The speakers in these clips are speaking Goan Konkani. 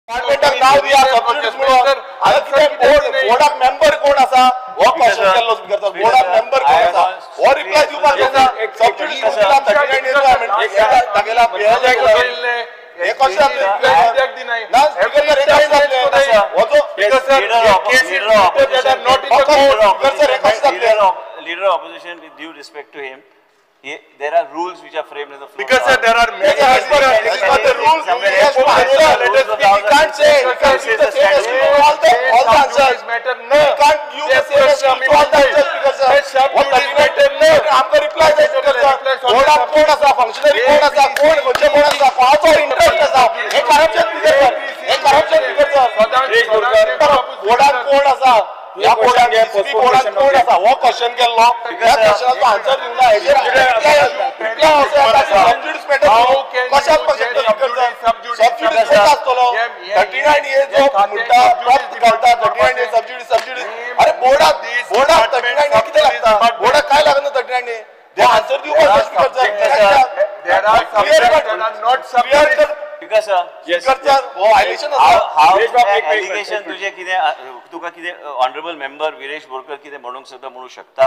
डिपार्टमेंटाक नाव दिया सबज्युडिस म्हणून. आतां कितें बोर्डाक मेंबर कोण आसा हो क्वेश्चन केल्लो स्पीकर सर. बोर्डाक मेंबर कोण आसा हो रिप्लाय दिवपाक जाय. सबज्युडिस दिला 39 दाखयला हे कशें जातलें ना स्पीकर सर? हे कशें जातलें हो जो स्पीकर सर हे कशें जातलें? Leader of opposition, with due respect to him, there are rules which are framed in the floor. Because sir, there are many. As per the rules, he has to answer. He can't say, he can't give the same excuse to all the answers. Matter no. He can't give the same excuse to all the answers because sir, what matter no. आमकां रिप्लाय जाय स्पीकर सर. बोर्डाक कोण आसा, फंक्शनरी कोण आसा, कोण खंयचे कोण आसा, कोणाचो इंटरेस्ट आसा, हे करप्शन स्पीकर सर. हे करप्शन स्पीकर सर. बोर्डाक कोण आसा, ह्या बोर्डाक डीसीपी बोर्डाक कोण आसा हो क्वेश्चन केल्लो. ह्या क्वेश्चनाचो आन्सर दिवंक ना. हेजेर रिप्लाय असो येता की सबज्युडिस मॅटर कशें आसपाक शकता स्पीकर सर? सबज्युडिस कसो आसतलो? 39 ए जो म्हणटा प्रॉप घालता 39 ए सबज्युडिस सबज्युडिस. अरे बोर्डाक बोर्डाक 39 ए कितें लागता? बोर्डाक काय लागना 39 ए? ते आन्सर दिवपाक जाय speaker sir. Clear cut speaker sir. Speaker sir हो व्हायलेशन आसा. एलिगेशन तुजें कितें तुका कितें ऑनरेबल मेंबर विरेश बोरकर कितें म्हणूंक सोदता म्हणूंक शकता.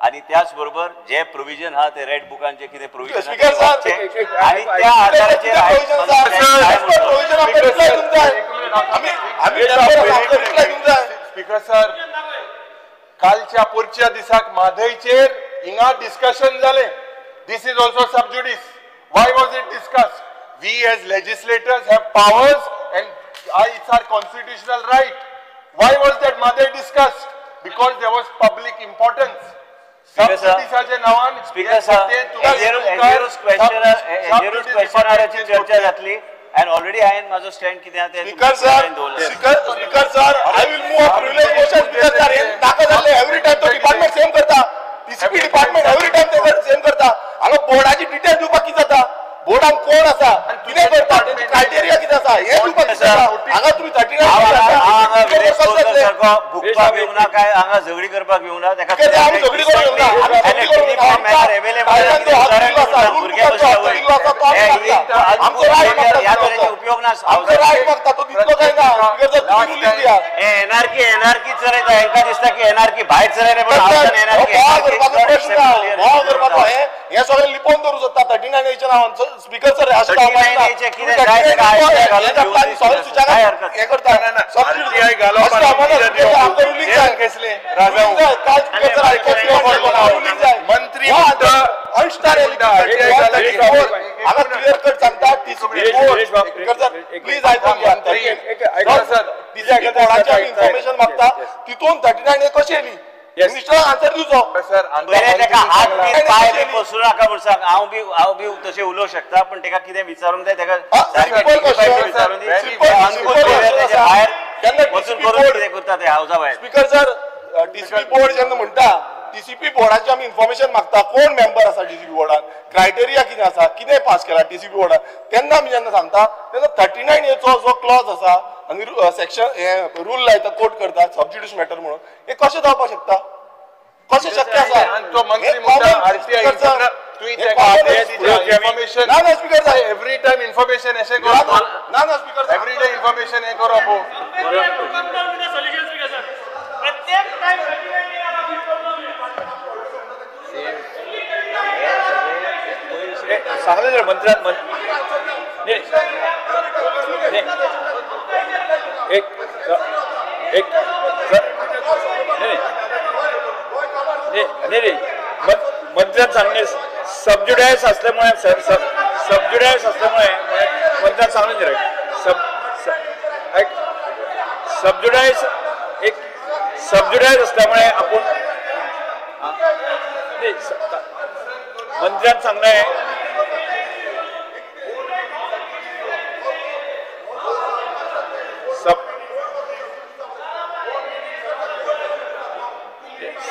आनी त्याच बरोबर जे प्रोविजन आहा ते रेड बुकान जे कितें प्रोविजन आनी त्या आधाराचेर स्पीकर सर, कालच्या पुरच्या दिसाक म्हादयचेर हिंगा डिस्कशन जालें. This is also sub judice. Why was it discussed? We as legislators have powers and it's our constitutional right. Why was that Mhadei discussed? Because there was public importance. सबज्युडिसाच्या नावान स्पीकर सर, क्वेश्चनाराची चर्चा जातली and already हांवें म्हाजो स्टँड कितें आहा तें speaker sir, speaker sir, I will move a privilege motion. Speaker sir, हे नाका जाल्लें. एवरी टायम तो डिपार्टमेंट सेम करता. डीसीपी डिपार्टमेंट एवरी टायम ते सेम करता. हांगा बोर्डाची डिटेल दिवपाक कितें जाता? बोर्डान कोण आसा, कितें करता, तेंची क्रायटेरिया कितें आसा हें दिवपाक कितें जाता? हांगा तुमी 39 सारको भुकपाक येवंक ना काय हांगा झगडी करपाक येवंक ना. ताका आमी झगडी करूंक येवंक ना. ह्या तरेचे उपयोग ना. आमचो रायट मागता तो दितलो काय ना? एनआरकी एनआरकी चलयता. हेंकां दिसता की एनआरकी भायर चलयना पण एनआरकी करपाचो हें सगळें लिपोवन दवरूंक सोदता 39 एच्या नांवान. स्पीकर सर, अशें हें करता. मंत्री हांगा क्लियर कट सांगता प्लीज आयकून घ्या. डीसीपी बोर्डाचें आमी इन्फॉर्मेशन मागता तितून 39 ए कशी येयली? मिनिस्टराक आन्सर दिवचो. बरें, तेका हात बी पांय बी पसरू नाका म्हूण सांग. हांव बी तशें उलोवंक शकता पण तेका कितें विचारूंक जाय तेका विचारून दी. भायर वचून करून कितें करता ते हावजा भायर. स्पीकर सर, डीसीपी बोर्ड जेन्ना म्हणटा डीसीपी बोर्डाचें आमी इन्फॉर्मेशन मागता कोण मेंबर आसा डीसीपी बोर्डान, क्रायटेरिया कितें आसा, कितें पास केला डीसीपी बोर्डान, तेन्ना आमी जेन्ना सांगता तेन्ना 39 एचो जो क्लॉज आसा आनी सेक्शन हे रूल लायता कोट करता सबज्युडिस मॅटर म्हणून, हें कशें जावपाक शकता? कशें शक्य आसा? तो मंत्री म्हणटा आरटीआय इन्फॉर्मेशन ना ना स्पीकर साहेब, एवरी टायम इन्फॉर्मेशन अशें करप ना ना स्पीकर साहेब, एवरी डे इन्फॉर्मेशन हें करप. सांगलें मंत्र्यान एक एक नाही मंत्र्यान सांगलें सबज्युडायज असल्यामुळे सबज्युडायज असल्यामुळे मंत्र्यान सांगलें रे सबज्युडायज एक सबज्युडायज असल्यामुळे आपण मंत्र्यान सांगलें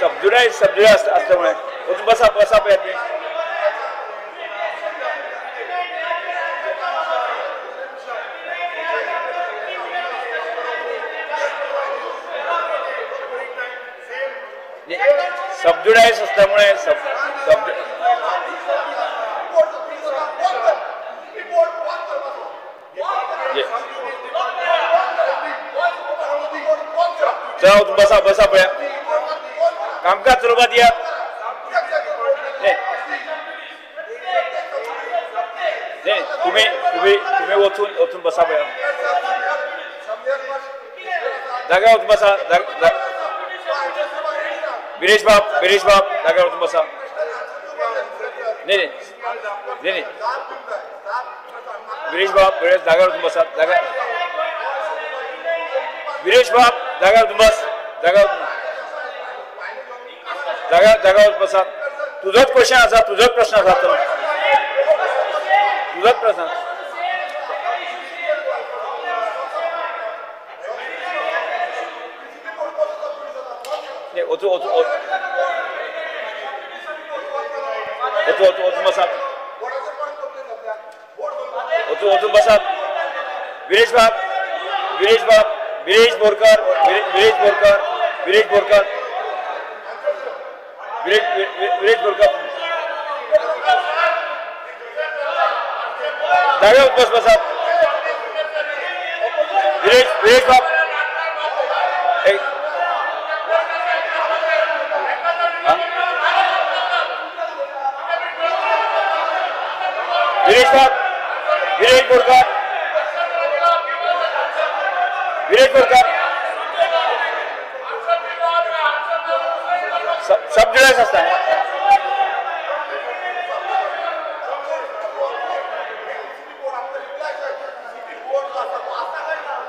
सबज्युडायज सबज्युडायज असल्यामुळे वचून बसा बसा पळय तुमी. सबज्युडायज असल्यामुळे सब Yes. बसा बसा पळया कामकाज चलोवपाक दियात. तुम्ही तुम्ही तुम्ही वचून वचून बसा पळया जाग्यार वचून बसा. विरेश बाब विरेश बाब जाग्यार वचून बसा. न्ही न्ही न्ही विरेश बाब विरेश जाग्यार वचून बसा. जाग्यार विरेश बाब जाग्यार वचून बस. जाग्यार जाग्यार जाग्यार वचून बसा. तुजोच क्वेश्चन आसा तुजोच प्रश्न आसा तो तुजोच प्रश्न. वचू वचू वचू वचू वचून बसात. वचून वचून बसात. विरेश बाब विरेश बाब विरेश बोरकर विरेश बोरकर विरेश बोरकर विरेश विरेश बोरकर जाग्यार बस बसात. विरेश विरेश बाब विरेश बाब विरेश बोरकर विरेश बोरकर सब जुड़े सस्ता है.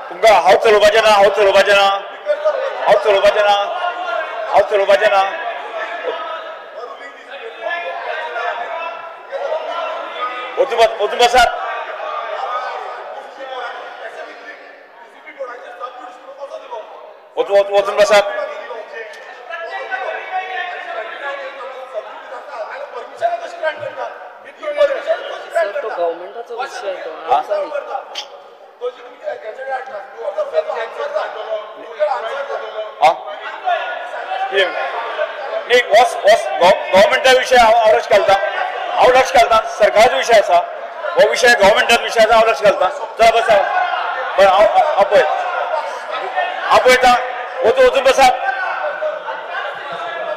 तुमकां हांव चलोवपाचें ना हांव चलोवपाचें ना हांव चलोवपाचें ना हांव चलोवपाचें ना. वचून बस वचून बसात. वचून वचून वचून बसात. गव्हर्मेंटाचो विशय तो. न्ही गव्हर्मेंटा विशय हांव लक्ष घालता हांव लक्ष घालता. सरकाराचो विशय आसा हो विशय गव्हर्मेंटाचो विशय आसा हांव लक्ष घालता. चला बसा बरें हांव हांव पळय हांव पळयता. वचून वचून बसात.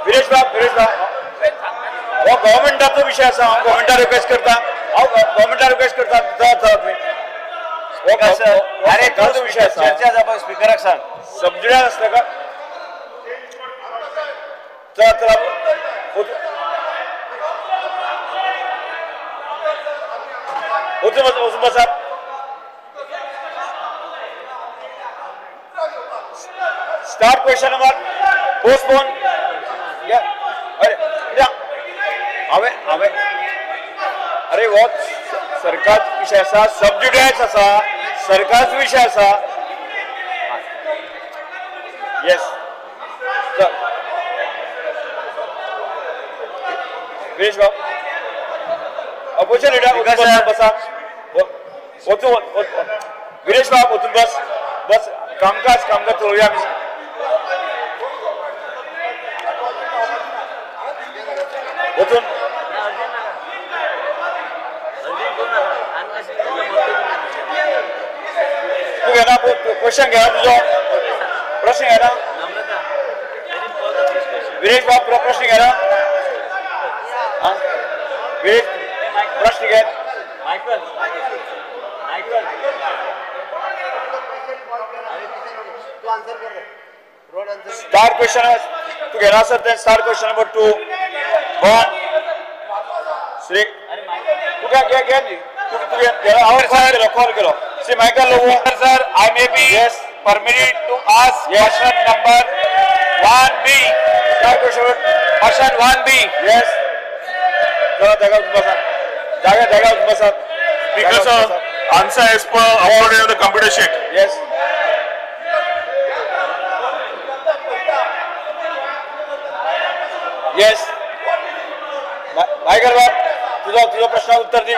विरेश बाब विरेश बाब हो गव्हर्मेंटाचो विशय आसा हांव गव्हर्मेंटा रिक्वेस्ट करता हांव गव्हर्मेंटा रिक्वेस्ट करता. चला चला तुमी अरे सरकाराचो विशय आसा चर्चा जावपाक स्पिकराक सांग समजण्या आसता का. चला चला वचून बस वचून बसात. Start question number postpone. अरे हांवें हांवें अरे हो सरकार विशय आसा सबज्युडायज आसा सरकारचो विशय आसा. येस विरेश बाब अपोजिशन लिडर वचून बसा. वचून विरेश बाब वचून बस बस. कामकाज कामकाज चलोवया आमी. वचून तूं घेना क्वेश्चन घेना तुजो प्रश्न घेना विरेश बाब प्रश्न घेना. विरेश प्रश्न घे. स्टार क्वेश्चन तूं घेना सर तें स्टार क्वेश्चन नंबर 2 1 श्री तूं घे घे तूं तूं हांव कॉल केलो कॉल केलो. Shri Michael Lobo sir, I may be permitted to ask question number 1B. Star question question 1B. Yes चला जागा बसा जागा जागा बसा. Speaker sir, answer as per uploaded on the computer sheet. Yes yes Michael बाब तुझा तुझा प्रश्नाक उत्तर दी.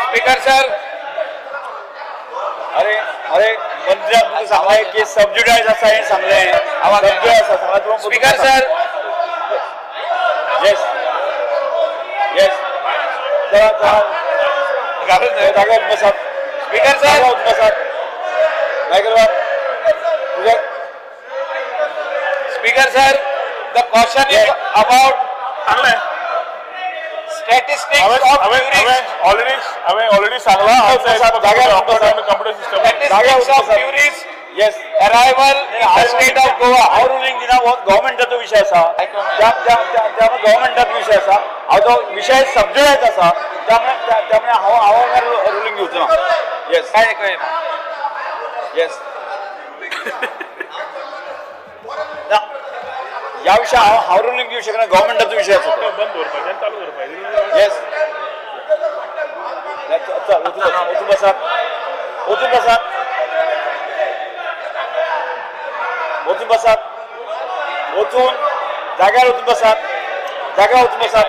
स्पीकर सर अरे अरे मंत्र्यान तुका सांगलें की सबज्युडायज आसा हें सांगलें. सबज्युडायज आसा सांगला. स्पीकर सर येस येस चला चला जागा बसात. स्पीकर सर बसात. मायकल बाब तुझा Speaker sir, the question is about statistics of tourist. हांवें ऑलरेडी सांगला computer system. Statistics of tourist arrival in the state of Goa. हांव रुलींग दिना, हो गव्हर्मेंटाचो विशय आसा, त्यामुळे गव्हर्मेंटाचो विशय आसा, हांव तो विशय सब्जेक्ट आसा, त्यामुळे हांव हांव रुलींग घेवचो ना. येस, काय कळना. येस, ह्या विशया हांव हांव रुलींग दिवं शकना, गव्हर्मेंटाचो विशय आसा. बंद दवरपाचें, चालू दवरपाचें. येस, वचून बसात, वचून बसात, वचून बसात, वचून जाग्यार वचून बसात, जाग्यार वचून बसात.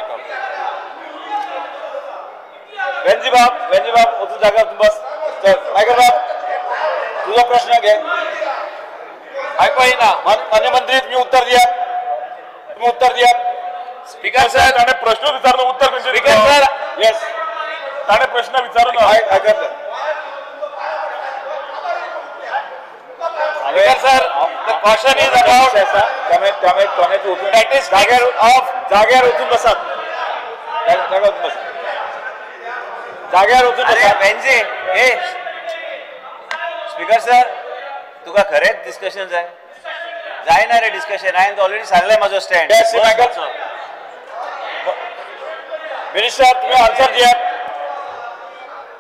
वेंजी बाब, वेंजी बाब, वचून जाग्यार वचून बस. चल मायकल बाब, तुजो प्रश्न घे. आयको येना. मान्य मंत्री, तुम्ही उत्तर दियात, तुम्ही उत्तर दियात. स्पीकर सर, ताणें प्रश्न विचारलो, उत्तर खंयचें? स्पीकर सर, येस, ताणें प्रश्न विचारलो. आयकतले. Speaker sir, the question is about त्यामुळे त्यामुळे वचून स्टॅटिस्टिक्स ऑफ जाग्यार वचून बसात, जाग्यार वचून बसात, जाग्यार वचून बसात. वेंजी, ए स्पीकर सर, तुका खरेंच डिस्कशन जाय? जायना रे डिस्कशन. हांवें ऑलरेडी सांगलें म्हाजो स्टँड. मिनिस्टर, तुम्ही आन्सर दियात.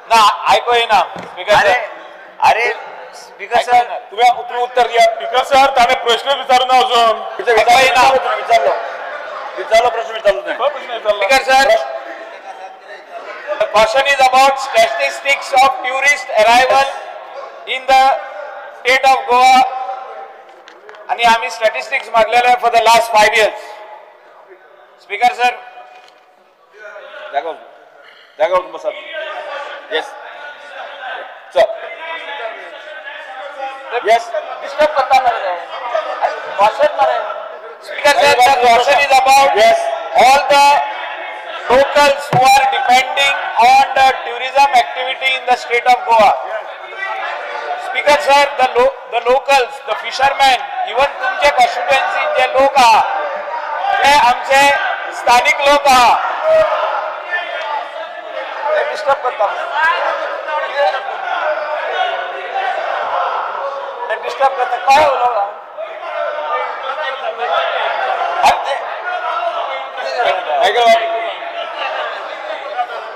ना, आयको येना. स्पीकर सर, अरे स्पीकर सर, तुम्ही तुम्ही उत्तर दियात. स्पीकर सर, ताणें प्रश्न विचारू ना अजून. विचारलो, विचारलो, प्रश्न विचारलो नाही. प्रश्न विचारला. Speaker sir, the question is about statistics of tourist arrival in the state of Goa. आणि आम्ही statistics मागलेले for the last 5 years. Speaker sir, जागा जागा वचून बसात. येस, चल. येस, डिस्टर्ब करता मरे, क्वेश्चन मरे. Speaker sir, the question is about all the locals who are depending on the tourism activity in the state of Goa. Speaker sir, the locals, the fishermen, even तुमचे कॉन्स्टिट्युएन्सीन जे लोक आहा ते आमचे स्थानिक लोक आहा, ते डिस्टर्ब करता, ते डिस्टर्ब करता. काय उलोवप?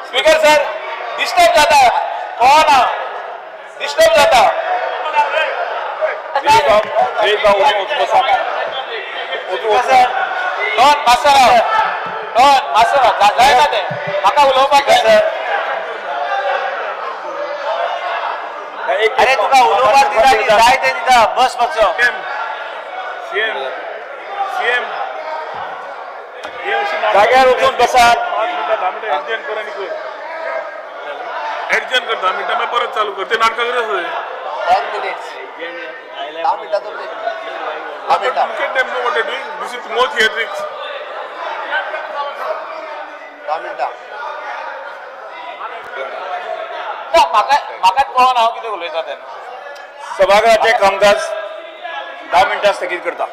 स्पीकर सर, डिस्टर्ब जाता, कोण डिस्टर्ब जाता. डॉन मातसो राव, डॉन मातसो राव, जायना तें, म्हाका उलोवपाक जाय. अरे तुका उलोवपाक दिता न्ही, जाय तें दिता, बस मातसो. सीएम जाग्यार वचून बसात. 5 मिनटां 10 मिनटां एडजर्न कर आनी कर, एडजर्न कर 10 मिनटां, मागीर परत चालू कर. ते नाटकां करत आसा. 10 minutes. 10 मिनटाचो break. 10 मिनटां. Look at them know what they're doing. This is more theatrics. 10 मिनटां. ना, म्हाका म्हाकाच कळना हांव कितें उलयता तेन्ना. सभागृहाचें कामकाज 10 मिनटां स्थगीत करता.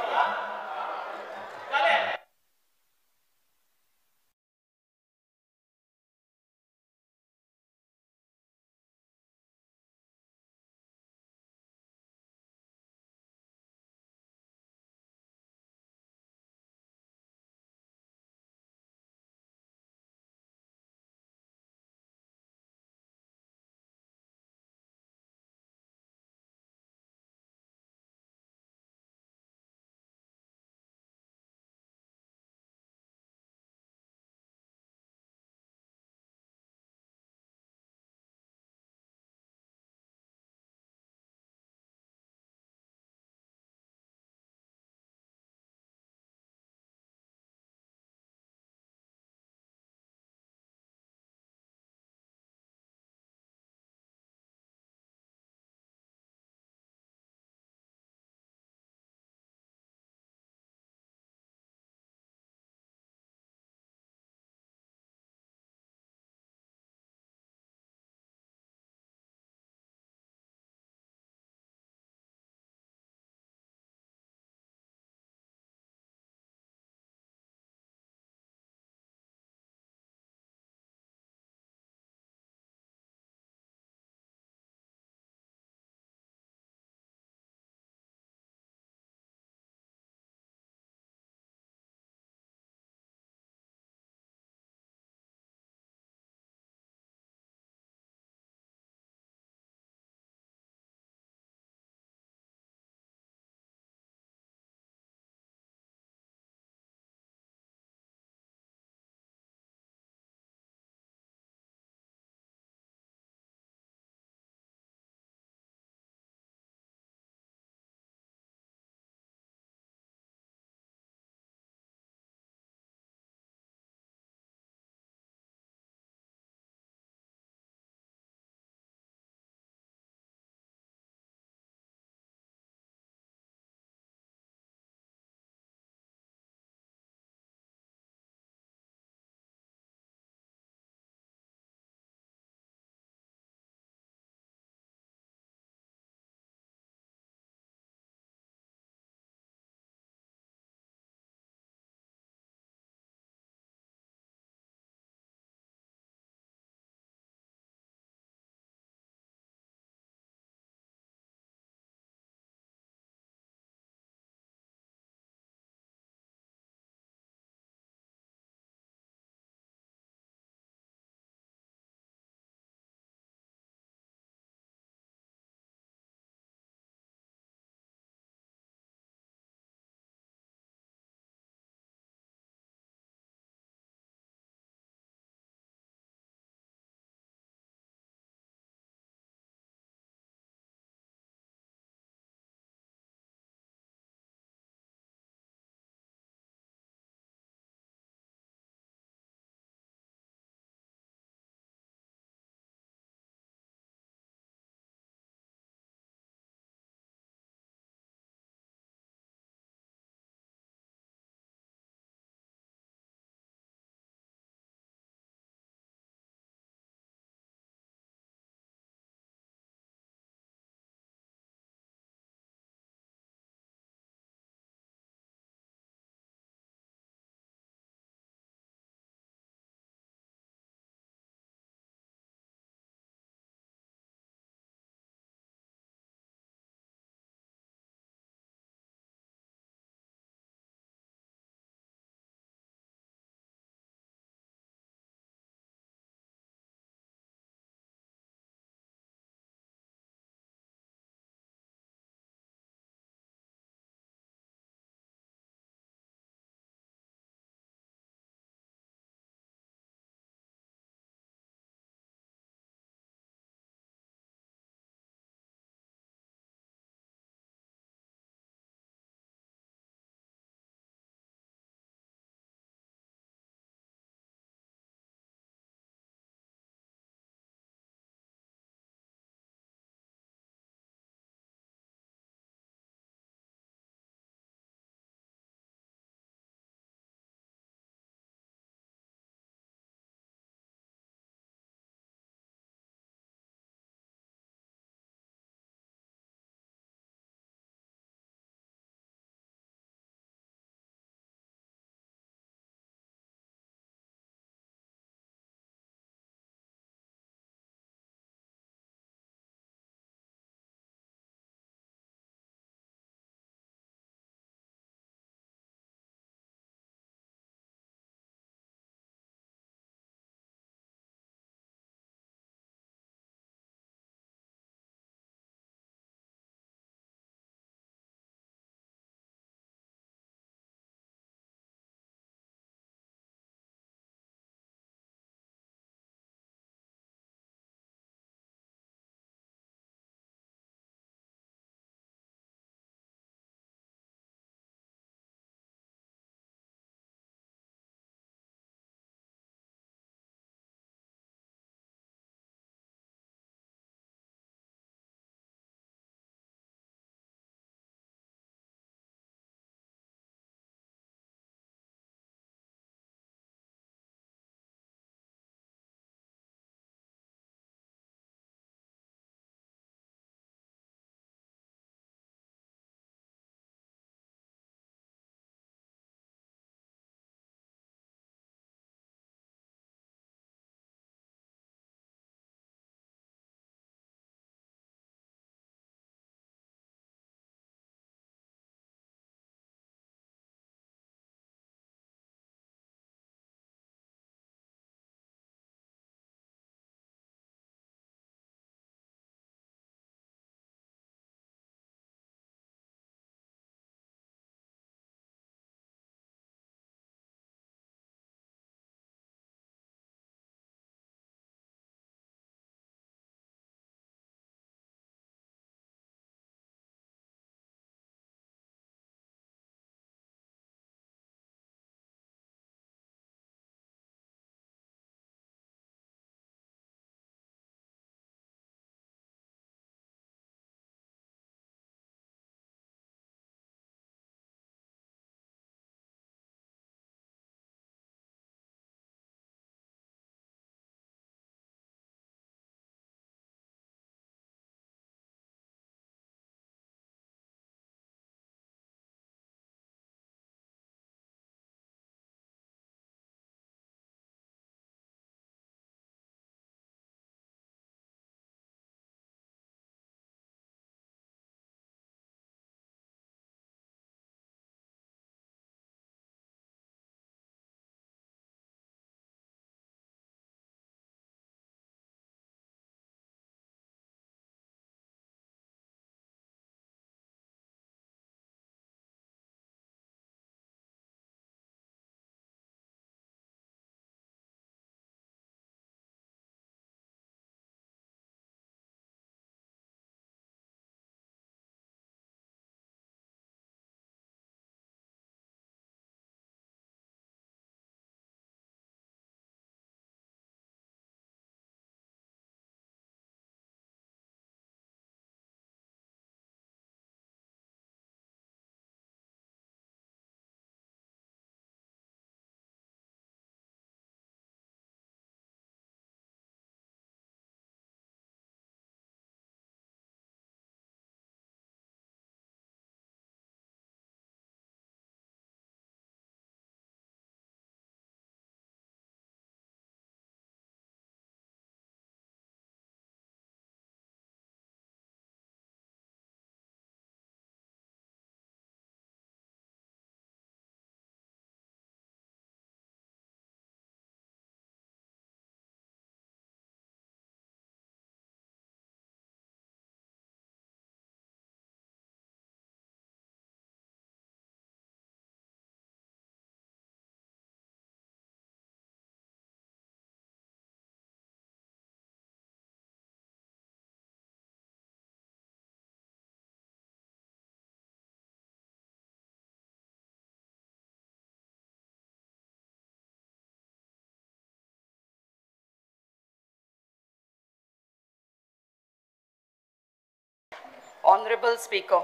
Honorable Speaker.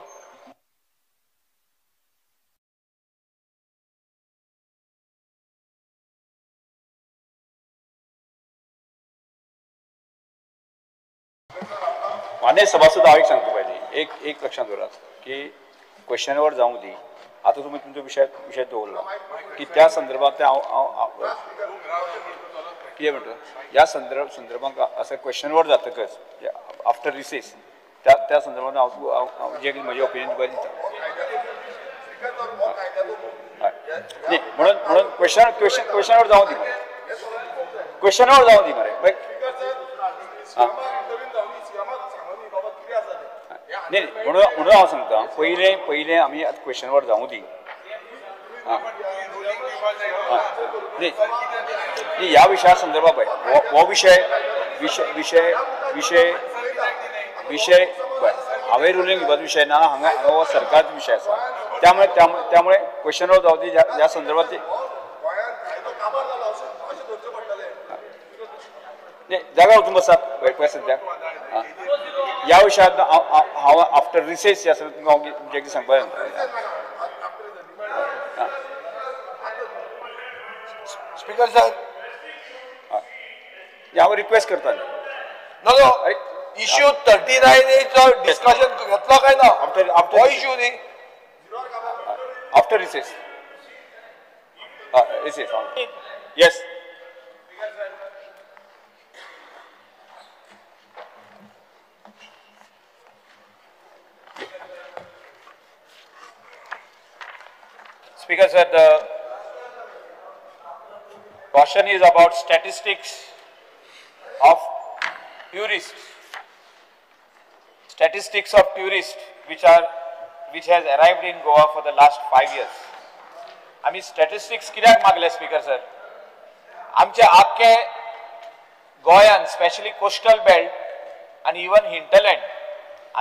मान्य सभासद हांव एक सांगता पयलीं एक एक लक्षांत दवरात की क्वेश्चनवर जावं दी. आतां तुमी तुमचो विशय विशय दवरला की त्या संदर्भात हांव हांव कितें म्हणटा ह्या संदर्भात असं क्वेश्चनवर जातकच आफ्टर रिसेस त्या त्या संदर्भात हांव हांव जे कितें म्हजें ओपिनियन तुका दिता. न्ही म्हणून म्हणून क्वेश्चन क्वेश्चन क्वेश्चनवर जावं दी मरे, क्वेश्चनवर जावं दी मरे. आं न्ही म्हणून म्हणून हांव सांगता पयलें पयलें आमी आतां क्वेश्चनवर जावं दी. आं न्ही न्ही ह्या विशया संदर्भात पळय हो विशय विशय विशय विशय विशय पळय हांवें रुलींग दिवपाचो विशय ना हांगा हांगा हो सरकारचो विशय आसा. त्यामुळे त्यामुळे त्यामुळे क्वेश्चनवर जावं दी ह्या संदर्भात न्ही जागा वचून बसात पळय सद्याक. आं ह्या विशयांत हांव आफ्टर रिसेस ह्या तुमकां हांव जें कितें सांगपाक जाता. स्पीकर सर हांव रिक्वेस्ट करता. नो नो इश्यू 39 डिस्कशन घेतलो काय ना आफ्टर आफ्टर हो इश्यू न्ही after recess. Recess yes. Speaker sir, the question is about statistics of tourists. Statistics of tourists which has arrived in Goa for the last 5 years. आमी statistics कित्याक मागले स्पीकर सर? आमचे आख्खे गोंयान स्पेशली कोस्टल बेल्ट आनी इवन हिंटरलँड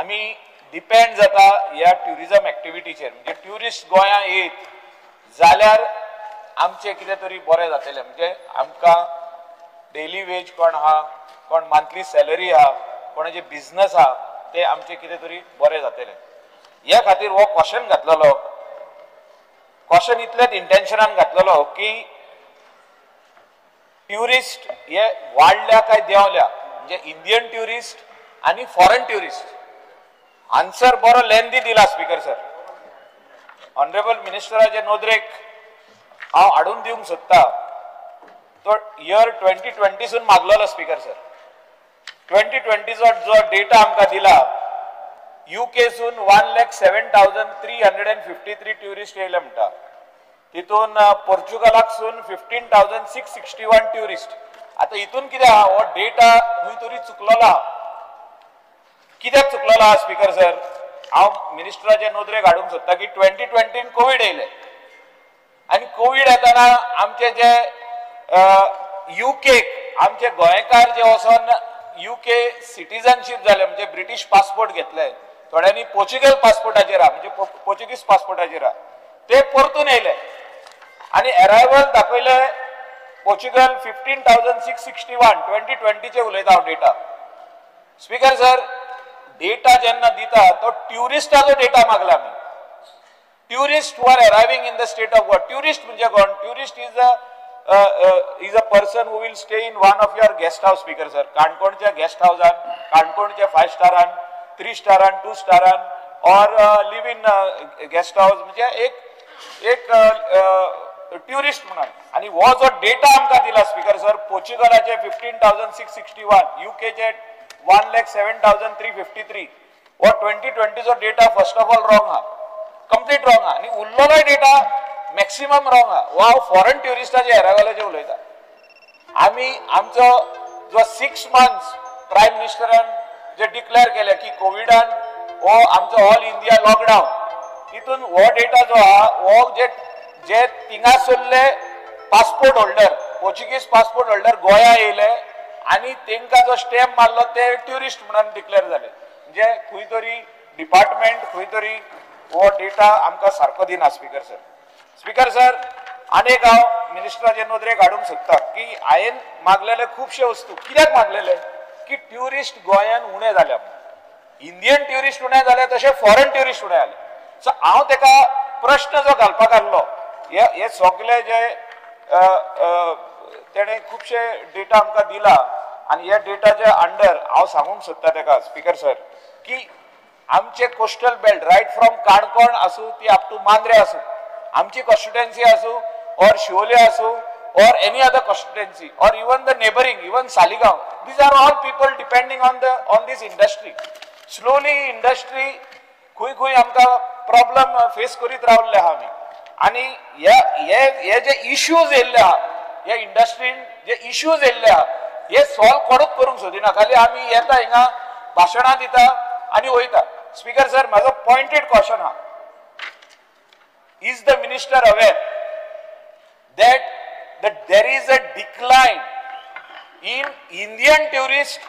आमी डिपेंड जाता ह्या ट्युरिजम एक्टिविटीचेर. म्हणजे ट्युरिस्ट गोंया येत जाल्यार आमचें कितें तरी बरें जातलें. म्हणजे आमकां डेली वेज कोण आहा, कोण मंथली सॅलरी आहा, कोणाचे बिजनस आहा, ते आमचें कितें तरी बरें जातलें. ह्या खातीर हो क्वेश्चन घातलेलो. क्वेश्चन इतलेच इंटेन्शनान घातलेलो की ट्युरिस्ट हे वाडल्या काय देंवल्या, म्हणजे इंडियन ट्युरिस्ट आनी फॉरेन ट्युरिस्ट. आन्सर बरो लेंदी दिला स्पीकर सर. ऑनरेबल मिनिस्टराचे नदरेक हांव हाडून दिवंक सोदता तो इयर 2020 सून मागलेलो स्पीकर सर. 2020चो जो डेटा आमकां दिला युके सून 1,07,353 ट्युरिस्ट येयले म्हणटा. तितून पोर्चुगलाक सून 15,661 ट्युरिस्ट. आतां हितून कितें आहा, हो डेटा खंय तरी चुकलेलो आहा. कित्याक चुकलेलो आहा स्पीकर सर? हांव मिनिस्टराचे नदरेक हाडूंक सोदता की 2020 कोवीड येयले आनी कोवीड येतना आमचे जे युकेक आमचे गोंयकार जे वचोन युके सिटीजनशीप जाले, म्हणजे ब्रिटीश पासपोर्ट घेतले, थोड्यांनी पोर्चुगल पासपोर्टाचेर आहा, म्हणजे पोर्चुगीज पासपोर्टाचेर आहा, ते परतून येयले आनी एरायवल दाखयले पोर्चुगल 15,661 2020चे उलयता हांव डेटा. स्पीकर सर, डेटा जेन्ना दिता तो ट्युरिस्टाचो डेटा मागला आमी. Tourist who are arriving in the state of Goa. Tourist म्हणजे कोण? Tourist is a person who will stay in one of your guest house. Speaker sir, काणकोणच्या गेस्ट हावसान, काणकोणच्या 5 स्टारान, 3 स्टारान, 2 स्टारान or live in guest house, म्हणजे एक एक ट्युरिस्ट म्हणून. आनी हो जो डेटा आमकां दिला स्पीकर सर, पोर्चुगलाचे 15,661, युकेचे 1,07,353, हो 2020चो data first of all wrong आहा, कंप्लीट रॉंग आहा. आनी उरलेलोय डेटा मॅक्सिमम रॉंग आहा. हो हांव फॉरेन ट्युरिस्टाचे एरायवलाचे उलयता. आमी आमचो जो 6 मंथ्स प्रायम मिनिस्टरान जे डिक्लेअर केले की कोविडान हो आमचो ऑल इंडिया लॉकडावन, तितून हो डेटा जो आहा हो जे जे थिंगासरले passport holder, Portuguese passport holder गोंया येयले आनी तेंकां जो स्टॅम्प मारलो ते ट्युरिस्ट म्हणून डिक्लेअर जाले. म्हणजे खंय तरी डिपार्टमेंट खंय तरी हो डेटा आमकां सारको दिना स्पीकर सर. स्पीकर सर, आनी एक हांव मिनिस्टराचे नदरेक हाडूंक सोदता की हांवें मागलेले खुबशे वस्तू कित्याक मागलेले की ट्युरिस्ट गोंयान उणे जाल्या. इंडियन ट्युरिस्ट उणें जाले तशें फॉरेन ट्युरिस्ट उणें जाले. सो हांव तेका प्रश्न जो घालपाक आहलो हे सगळे जे तेणें खुबशे डेटा आमकां दिला आनी ह्या डेटाच्या अंडर हांव सांगूंक सोदता तेका स्पीकर सर की आमचे coastal belt right from Canacona आसूं ती अप टू मांद्रे आसूं, आमची कॉन्स्टिट्युएन्सी आसूं ऑर शिवोले आसूं or any other constituency or even the neighboring, even Saligao, these are all people depending on the on this industry. Slowly industry खुय खुय आमकां प्रॉब्लम फेस करीत रावल्ले आहा आमी. आनी हे जे इश्यूज येयल्ले आहा ह्या इंडस्ट्रीन जे इश्यूज येयल्ले आहा हे सॉल्व कोणूच करूंक सोदिना. खाली आमी येता हिंगा भाशणां दिता आनी वयता. स्पीकर सर म्हाजो पॉयंटेड क्वेश्चन आहा, is the minister aware that there is a decline in Indian tourist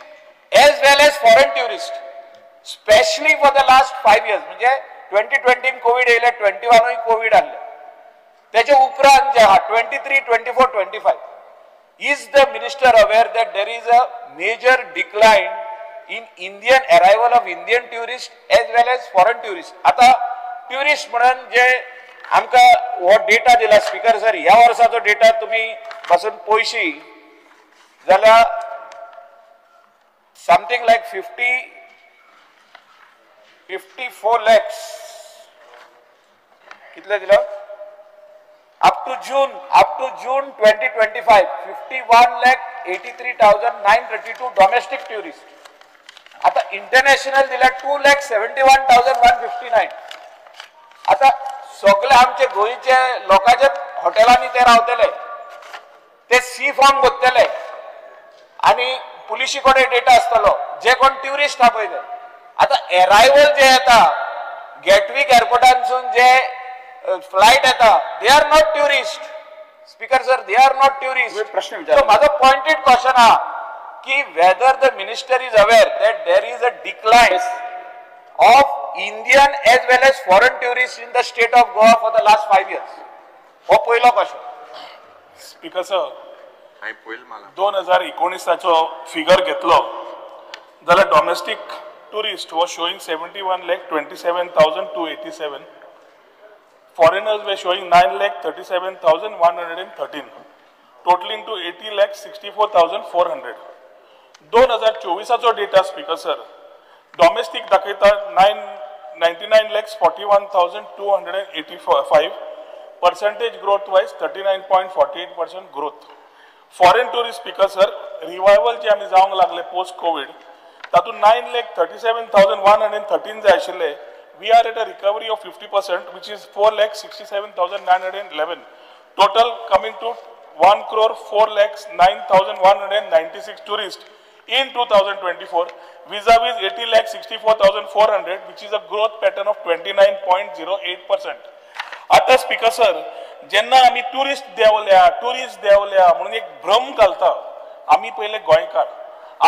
as well as foreign tourist, especially for the last 5 years. म्हणजे 2020 कोविड येयले, 21 कोविड आसले, त्याच्या उपरांत जे आहा 23, 24, 25, is the minister aware that there is a major decline in Indian arrival of Indian tourist as well as foreign tourist? आता ट्युरिस्ट म्हणून जे आमकां हो डेटा दिला स्पीकर सर, ह्या वर्साचो डेटा तुमी पासून पयशी जाल्यार something like 54 lakhs कितले दिला up to June 2025 51,83,932 domestic tourist. आता इंटरनॅशनल दिला 2,71,159. आता सगळे आमचे गोंयचे लोकांच्या हॉटेलांनी ते रावतले, ते सी फॉर्म घेतले आनी पुलिशी कडेन डेटा आसतलो जे कोण ट्युरिस्ट आहा पळय ते. आतां एरायवल जे येता गेटवीक एअरपोर्टांतसून जे फ्लायट येता they are not tourist. Speaker sir they are not tourist. प्रश्न विचार म्हाजो पॉयंटेड क्वेश्चन आहा की whether the minister is aware that there is a decline of Indian as well as foreign tourists in the state of Goa for the last 5 years. हो पयलो क्वेश्चन. स्पीकर सर 2019 फिगर घेतलो जाल्यार domestic tourist was showing 71,27,287, foreigners were showing 9,37,113, totalling to 80,64,400. 2024 data speaker sir domestic दाखयता 99,41,285, percentage growth wise 39.48% growth. Foreign tourist speaker sir revival जे आमी जावंक लागले पोस्ट कोवीड तातूंत 9,37,113 जे आशिल्ले we are at a recovery of 50% which is 4,67,911, total coming to 1,04,09,196 tourist in 2024 vis-a-vis 80,64,400, which is a growth pattern of 29.08%. आता स्पीकर सर जेन्ना आमी ट्युरिस्ट देंवल्या म्हणून एक भ्रम घालता, आमी पयले गोंयकार,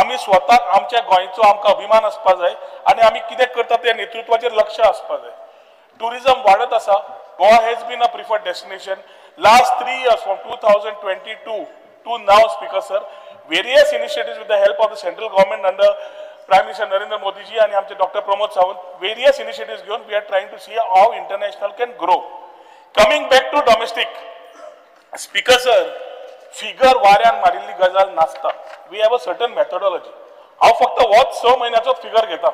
आमी स्वताक आमच्या गोंयचो आमकां अभिमान आसपा जाय आनी आमी कितें करता त्या नेतृत्वाचेर लक्ष आसपा जाय. ट्युरिजम वाडत आसा. Goa has been a preferred destination last 3 years from 2022 to now. Speaker sir various initiatives with the help of the central government under Prime Minister Narendra Modi ji and आमचे Dr. Pramod Sawant, various initiatives घेवन we are trying to see how international can grow. Coming back to domestic, Speaker sir, figure वाऱ्यान मारिल्ली गजाल नासता. We have a certain methodology. हांव फक्त होच 6 म्हयन्याचो फिगर घेता.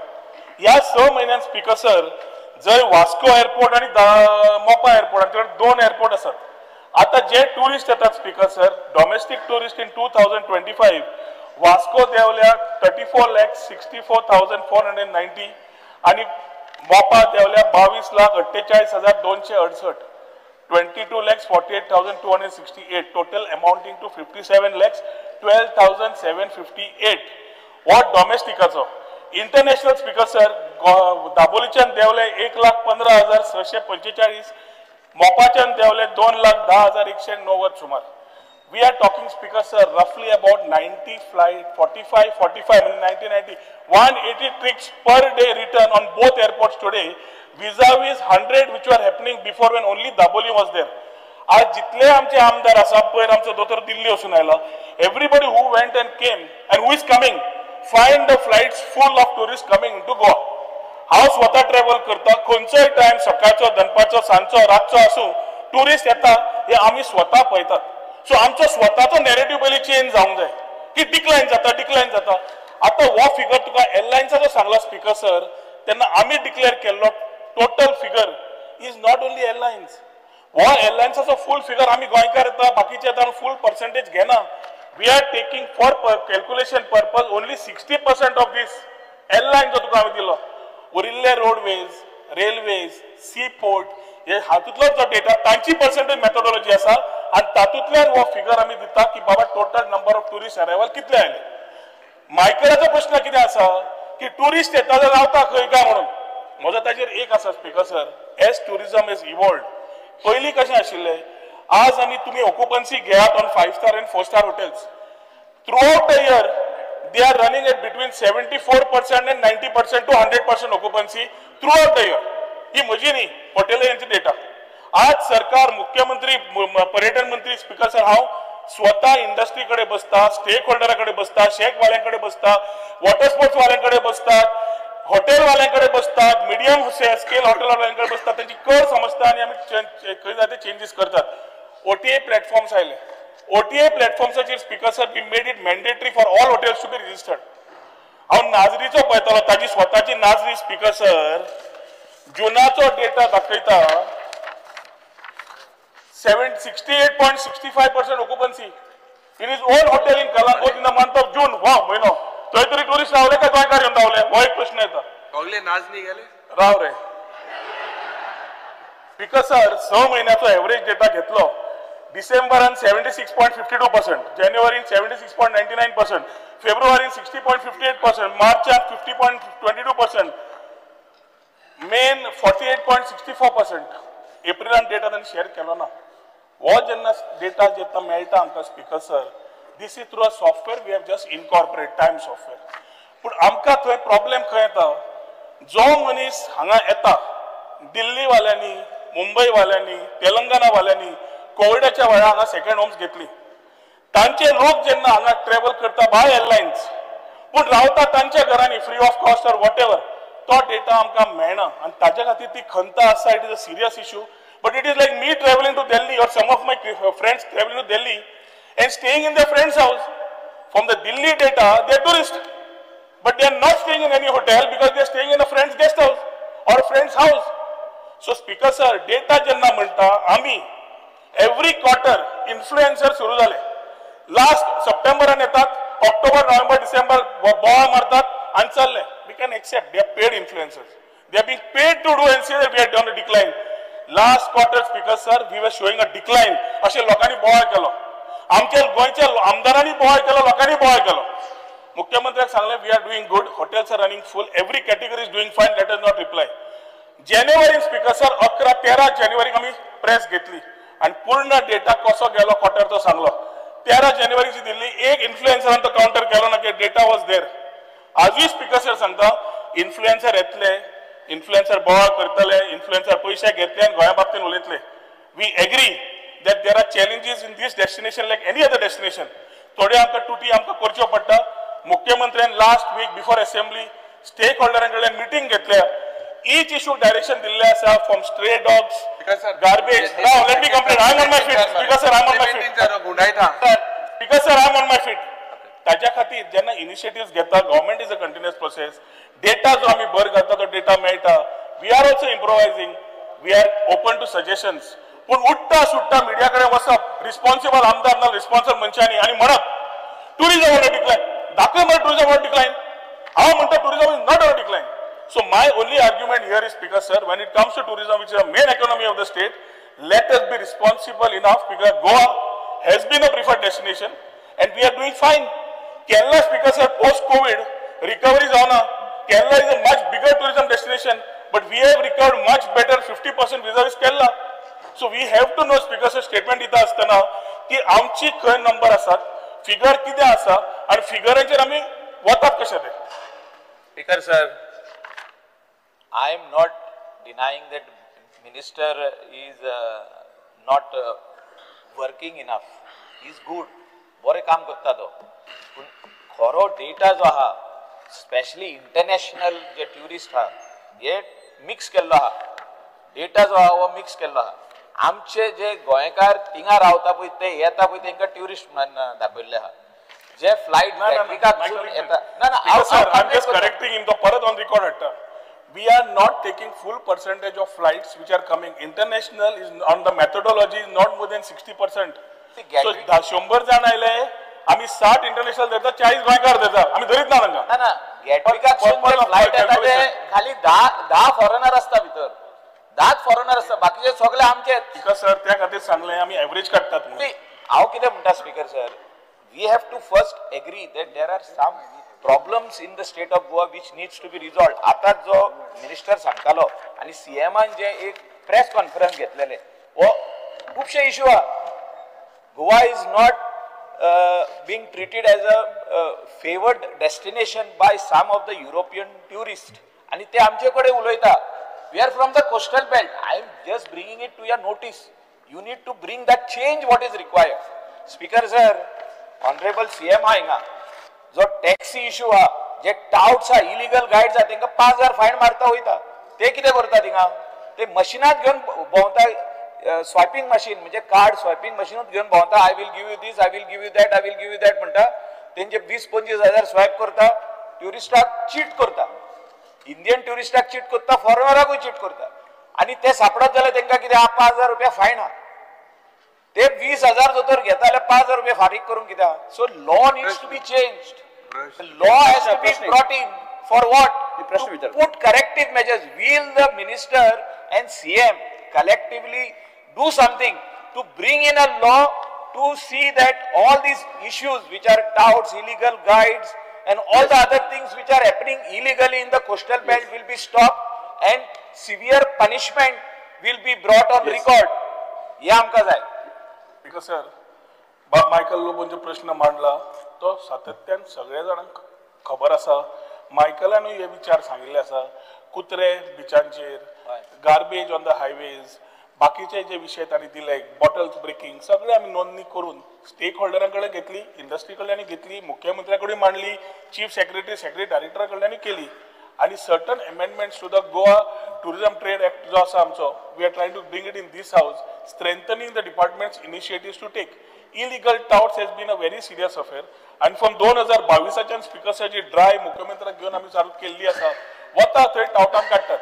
ह्या 6 म्हयन्यान स्पीकर सर जंय वास्को एअरपोर्ट आनी मोपा एअरपोर्ट हांचे कडेन 2 एअरपोर्ट आसात. आता जे ट्युरिस्ट येतात speaker sir domestic tourist in 2025 Vasco देंवल्या 34,64,490 आनी मोपा देंवल्या 22,48,268, 22,48,268, total amounting to 57,12,758. हो डॉमेस्टिकाचो. इंटरनॅशनल स्पीकर सर दाबोलीच्यान देंवले 1,15,645, मोपाच्यान देंवले 2,10,190 सुमार. We are talking speaker sir roughly about 90 flight, 45, 45, 90, 90, 180 trips per day return on both airports today vis-a-vis 100 which were happening before when only Dabolim was there. आज जितले आमचे आमदार आसा पयर आमचो दोतोर दिल्ली वचून आयला, everybody who went and came and who is coming find the flights full of tourist coming to Goa. हांव स्वता ट्रॅव्हल करता, खंयचोय टायम सकाळचो, दनपारचो, सांजचो, रातचो आसूं, ट्युरिस्ट येता हे आमी स्वता पळयतात. सो आमचो स्वताचो नॅरेटिव्ह पयलीं चेंज जावंक जाय की डिक्लायन जाता, डिक्लायन जाता. आतां हो फिगर तुका एरलायन्साचो सांगला स्पीकर सर, तेन्ना आमी डिक्लेअर केल्लो total figure is not only airlines. हो एरलायन्साचो फूल फिगर आमी गोंयकार येता, बाकीचे येता, फूल पर्सेंटेज घेना. We are taking for calculation purpose only 60% of this airline जो तुका आमी दिलो. उरिल्ले रोडवेज, रेल्वेज, सी पोर्ट हे हातूंतलो जो डेटा तांची पर्सेंटेज मेथोडॉलॉजी आसा आनी तातूंतल्यान हो फिगर आमी दिता की बाबा total number of tourist arrival कितले आयले. मायकलाचो प्रश्न कितें आसा की ट्युरिस्ट येता जाल्यार रावता खंय काय म्हणून. म्हजो ताजेर एक आसा speaker sir, as tourism is evolved, पयलीं कशें आशिल्लें, आज आमी तुमी ऑक्युपन्सी घेयात on 5 star and 4 star hotels, throughout the year they are running at between 74% and 90% to 100% occupancy throughout the year. ही म्हजी न्ही, हॉटेल डेटा. आज सरकार, मुख्यमंत्री, पर्यटन मंत्री, स्पीकर सर, हांव स्वता इंडस्ट्री कडेन बसता, स्टेक होल्डरा कडेन बसता, शेक वाल्यां कडेन बसता, वॉटर स्पोर्ट्स वाल्यां कडेन बसतात, हॉटेल वाल्यां कडेन बसतात, मिडियम स्केल हॉटेल वाल्यां कडेन बसतात, तांची कर समजता आनी आमी खंय जाय ते चेंजीस करतात. OTA platforms आयले. OTA प्लॅटफॉर्म्साचेर speaker sir, we made it mandatory for all hotels to be registered. हांव नाजरीचो पळयतालो, ताजी स्वताची नाजरी स्पीकर सर जुनाचो डेटा दाखयता 68.65% occupancy in his own hotel in Calangute in the month of June. वा म्हयनो थंय तरी ट्युरिस्ट रावले काय गोंयकार येवन रावले, हो एक प्रश्न येता. नाजनी गेले राव रे स्पीकर सर, 6 म्हयन्याचो एवरेज डेटा घेतलो. डिसेंबरान 76.52%, जानेवारीन 76.99%, फेब्रुवारीन 60.58%, मार्चान 50.22%, मेन 48.64%. एप्रिलान डेटा तांणी शेअर केलो ना. हो जेन्ना डेटा जेन्ना मेळटा आमकां speaker sir, this is through a software we have just incorporate time software. पूण आमकां थंय प्रॉब्लेम खंय येता, जो मनीस हांगा येता, दिल्लीवाल्यांनी, मुंबईवाल्यांनी, तेलंगणावाल्यांनी कोविडाच्या वेळार हांगा सेकंड होम्स घेतली, तांचे लोक जेन्ना हांगा ट्रॅव्हल करता बाय एअरलायन्स, पूण रावता तांच्या घरांनी free of cost or whatever, तो डेटा आमकां मेळना आनी ताच्या खातीर ती खंत आसा. It is a serious issue, but it is like me travelling to Delhi or some of my friends travelling to Delhi and staying in the friends house. From the Delhi data they are tourist, but they are not staying in any hotel because they are staying in a friend's guest house or friend's house. So speaker sir, data जेन्ना म्हणटा आमी एवरी क्वॉर्टर इन्फ्लुएन्सर सुरू जाले. लास्ट सप्टेंबरान येतात, ऑक्टोबर, नोव्हेंबर, डिसेंबर बोवाळ मारतात आनी चल्ले. We can accept they are paid influencers, they are being paid to do and say that we are done a decline. Last quarter speaker sir, we were showing a decline अशें लोकांनी बोवाळ केलो. आमच्या गोंयच्या आमदारांनी बोवाळ केलो, लोकांनी बोवाळ केलो. मुख्यमंत्र्याक सांगलें we are doing good, hotels are running full, every category is doing fine, let us not reply. जानेवारीन speaker sir 11-13 जानेवारीक आमी प्रेस घेतली आनी पूर्ण डेटा कसो गेलो क्वॉर्टर तो सांगलो. 13 जानेवारीची दिल्ली, एक इन्फ्लुएन्सरान तो कावंटर केलो ना की डेटा वॉज there. आजूय स्पीकर सर सांगता, इन्फ्लुएन्सर येतले, इन्फ्लुएन्सर बोवाळ करतले, इन्फ्लुएन्सर पयशे घेतले आनी गोंया बाबतीन उलयतले. We agree that there are challenges in this destination like any other destination. थोड्यो आमकां तुटी आमकां करच्यो पडटा. मुख्यमंत्र्यान last week before assembly stake होल्डरां कडल्यान मिटींग घेतल्या, each issue direction दिल्ले आसा, from stray dogs, garbage. Now let me complete. I am on my feet speaker sir, I am on my feet. Speaker sir, I am on my feet. ताज्या खातीर जेन्ना इनिशिएटिव्स घेता, government is a continuous process. Data जो आमी भर घालता तो डेटा मेळटा. We are also improvising, we are open to suggestions. पूण उठ्ठा सुट्टा मिडिया कडेन वचप, रिस्पॉन्सिबल आमदार ना रिस्पॉन्सिबल मनशांनी आनी म्हणप टुरिजम ऑन डिक्लायन, दाखय मरे टुरिजम ऑन डिक्लायन. हांव म्हणटा tourism is not on decline. So my only argument here is, Speaker sir, when it comes to tourism, which is the main economy of the state, let us be responsible enough because Goa has been a preferred destination and we are doing fine. Kerala, Speaker sir, post-COVID, recovery is on. Kerala is a much bigger tourism destination, but we have recovered much better, 50% vis-a-vis Kerala. So we have to know, Speaker sir, statement dita asतना की आमची खंय नंबर आसात, फिगर कितें आसा आनी फिगराचेर आमी वतात कशे ते. Speaker sir, I am not denying that minister is not working enough. He is good. बरें काम करता तो. पूण खरो डेटा जो आहा, स्पेशली इंटरनॅशनल जे ट्युरिस्ट आहा हे मिक्स केल्लो आहा, डेटा जो आहा हो मिक्स केल्लो आहा. आमचे जे गोंयकार थिंगा रावता पळय ते येता पळय तेंकां ट्युरिस्ट म्हणून दाखयल्ले आहा. जे फ्लायट गॅटविकाक येता ना ना, I am just correcting him, तो परत ऑन रिकॉर्ड हाडटा. We are not taking full percentage of flights which are coming. International is on the methodology is not more than 60%. So 100 जण आयले आमी 60 इंटरनॅशनल धरता, 40 गोंयकार धरता, आमी धरीत ना तांकां. ना ना, गॅटविकाक फ्लायट येता ते खाली 10 फॉरेनर आसता भितर, 10 फॉरेनर आसता, बाकीचे सगळे आमचे. स्पीकर सर, त्या खातीर सांगलें आमी एवरेज काडटात म्हणून. हांव कितें म्हणटा speaker sir, we have to first agree that there are some problems in the state of Goa which needs to be resolved. आता जो मिनिस्टर सांगतालो आनी सीएमान जे एक प्रेस कॉन्फरन्स घेतलेले, हो खुबशे इश्यू आहा. Goa is not being treated as a favoured destination by some of the European tourist, आनी ते आमचे कडेन उलयता. We are from the coastal belt. I am just bringing it to your notice. You need to bring that change what is required. Speaker sir, honourable CM आहा हिंगा, जो टॅक्सी इश्यू आहा, जे टावट्स आहा, इलिगल गायड्स आहा, तेंकां 5,000 फायन मारता वयता. ते कितें करता थिंगा, ते मशिनात घेवन भोंवता, स्वायपींग मशीन म्हणजे कार्ड स्वायपींग मशीनूच घेवन भोंवता. I will give you this, I will give you that, I will give you that म्हणटा. तेंचे 20-25 हजार स्वायप करता, ट्युरिस्टाक चीट करता, इंडियन ट्युरिस्टाक चीट करता, फॉरेनराकूय चीट करता. आनी ते सापडत जाल्यार तेंकां कितें आहा, 5,000 रुपया फायन आहा. ते 20,000 जर घेता जाल्यार 5,000 रुपया फारीक करूंक कितें आहा. So law needs to be changed. Law has to be brought in for what? To put corrective measures. Will the minister and CM collectively do something to bring in a law to see that all these issues which are touts, illegal guides and all the other things which are happening illegally in the coastal belt will be stopped and severe punishment will be brought on record. हे आमकां जाय. Because sir, बाब मायकल लोबोन जो प्रश्न मांडला तो सातत्यान सगळ्या जाणांक खबर आसा. मायकलानूय हे विचार सांगिल्ले आसा, कुत्रे बिचांचेर, गार्बेज ऑन the highways, बाकीचे जे विशय तांणी दिले, बॉटल्स ब्रेकिंग, सगळे आमी नोंदणी करून स्टेक होल्डरां कडेन घेतली, इंडस्ट्री कडल्यान घेतली, मुख्यमंत्र्या कडेन मांडली, चीफ सेक्रेटरी, सेक्रेटरी डायरेक्टरा कडल्यान केली. आनी certain amendments to the Goa tourism trade act जो आसा आमचो, we are trying to bring it in this house, strengthening the department's initiatives to take. Illegal touts has been a very serious affair. आनी फ्रॉम 2022 स्पिकर्साची ड्राय मुख्यमंत्र्याक घेवन आमी चालू केल्ली आसा. वता थंय टावटांक काडटात,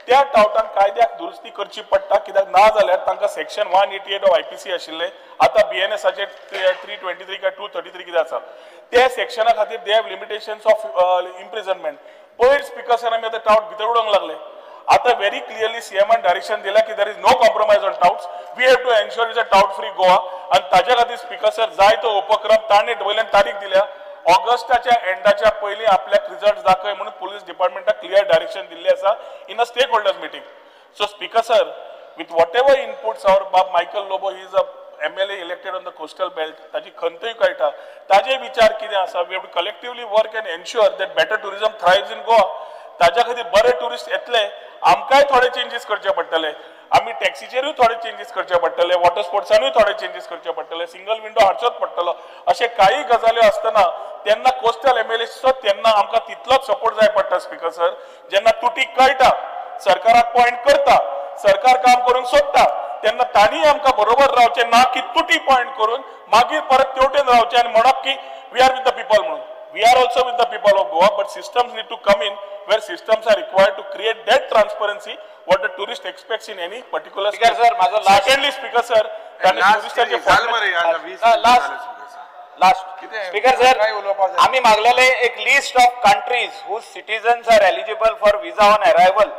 त्या टावटांक कायद्याक दुरुस्ती करची पडटा, कित्याक ना जाल्यार तांकां सेक्शन 188 ऑफ IPC आशिल्लें, आतां BNSाचेर 323 काय 233 कितें आसा, त्या सेक्शना खातीर they have limitations of imprisonment. पयर स्पिकर सर आमी आतां टावट भितर उडोवंक लागले. आतां व्हेरी क्लियरली सीएमान डायरेक्शन दिलां की there is no compromise on touts, we have to ensure is a tout free Goa. आनी ताज्या खातीर स्पिकर सर जाय तो उपक्रम ताणें वयल्यान तारीख दिल्या, ऑगस्टाच्या एंडाच्या पयलीं आपल्याक रिजल्ट दाखय म्हणून पुलीस डिपार्टमेंटाक क्लियर डायरेक्शन दिल्लें आसा in a stakeholders meeting. So speaker sir, with whatever inputs our बाब Michael Lobo, he is a MLA elected on the coastal belt, ताजी खंतूय कळटा, ताजे विचार कितें आसा, we have to collectively work and ensure that better tourism thrives in Goa. ताज्या खातीर बरे ट्युरिस्ट येतले, आमकांय थोडे चेंजीस करचे पडटले, आमी टॅक्सीचेरूय थोडे चेंजीस करचे पडटले, वॉटर स्पोर्ट्सानूय थोडे चेंजीस करचे पडटले, सिंगल विंडो हाडचोच पडटलो. अशे कांय गजाल्यो आसतना तेन्ना कोस्टल एमएलएचो तेन्ना आमकां तितलोच सपोर्ट जाय पडटा स्पिकर सर. जेन्ना तुटी कळटा, सरकाराक पॉयंट करता, सरकार काम करूंक सोदता, तेन्ना तांणी आमकां बरोबर रावचें, ना की तुटी पॉयंट करून मागीर परत तेवटेन रावचें आनी म्हणप की we are with the people म्हणून. We are also with the people of Goa, but systems need to come in where systems are required to create that transparency what the tourist expects in any particular Speaker sir, माझो last. Secondly, Speaker sir, टुरिस्टाचे last speaker sir, आम्ही मागलेले एक list of countries whose citizens are eligible for visa on arrival,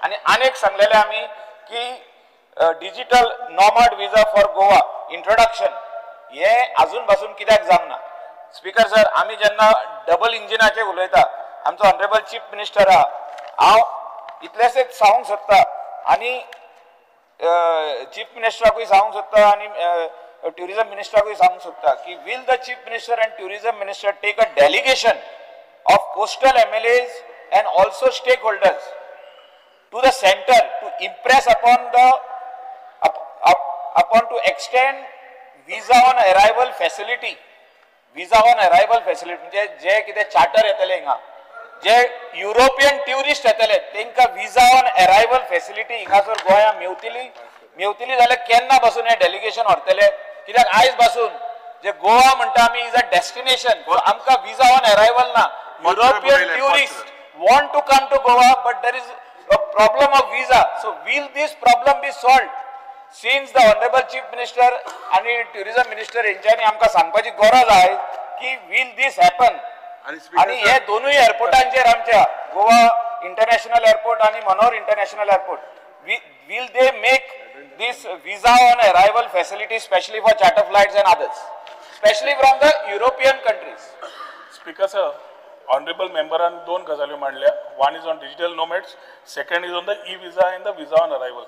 आणि अनेक सांगलेले आम्ही की digital nomad visa for Goa introduction हे अजून पासून कित्याक जावंक ना. स्पीकर सर, आमी जेन्ना डबल इंजिनाचे उलयता, आमचो ऑनरेबल चीफ मिनिस्टर आहा, हांव इतलेंच सांगूंक सोदता आनी चीफ मिनिस्टराकूय सांगूंक सोदता आनी ट्युरिजम मिनिस्टराकूय सांगूंक सोदता की will the chief minister and tourism minister take a delegation of coastal MLAs and also stakeholders to the centre to impress upon the upon to extend visa on arrival facility. Visa on arrival facility म्हणजे जे कितें चार्टर येतले हिंगा जे युरोपियन ट्युरिस्ट येतले तेंकां विजा ऑन अरायवल फॅसिलिटी हिंगासर गोंया मेवतली मेवतली जाल्यार केन्ना पासून हे डेलिगेशन व्हरतले? कित्याक आयज पासून जे गोवा म्हणटा आमी is a destination, आमकां विजा ऑन अरायवल ना. European tourist want to come to Goa but there is a problem of visa. So will this problem be solved? Since the honourable chief minister आनी ट्युरिझम मिनिस्टर हेंच्यांनी आमकां सांगपाची गरज आहे की will this happen? आणि हे दोनूय एअरपोर्टांचेर आमच्या गोवा इंटरनॅशनल एअरपोर्ट आणि Manohar international airport, will they make this visa on arrival facility specially for charter flights and others, specially from the European countries? Speaker sir, honourable मेंबरान दोन गजाल्यो मांडल्या. One is on digital nomads, second is on the e visa and the visa on arrival.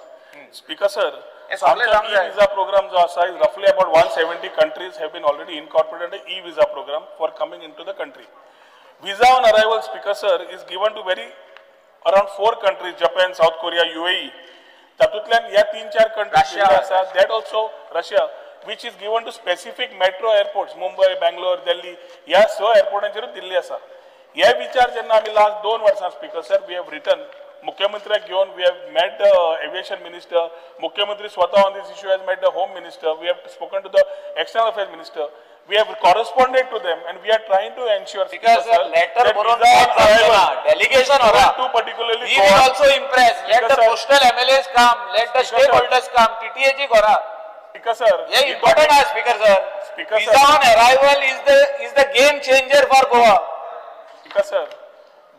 Speaker sir, आमचो ई विजा प्रोग्राम जो आसा is रफली about 170 countries have been already incorporated e visa program for coming into the country. Visa on arrival, speaker sir, is given to very around 4 countries, Japan, South Korea, UAE. तातूंतल्यान ह्या 3-4 कंट्रीज आसा, that also Russia, which is given to specific metro airports, Mumbai, Bangalore, Delhi, ह्या 6 एअरपोर्टांचेरूच दिल्ली आसा. हे विचार जेन्ना आमी लास्ट 2 वर्सां speaker sir we have written मुख्यमंत्र्याक घेवन, we have met the aviation minister, मुख्यमंत्री स्वता on this issue has met the home minister, we have spoken to the external affairs minister, we have corresponded to them and we are trying to ensure. Because sir, letter बरोवन delegation होरा to particularly we will also impress. Let the coastal MLAs come, let the stakeholders come, TTA जी करा. Speaker sir, ये important आहे. Speaker sir, visa on arrival is the game changer for Goa. Speaker sir,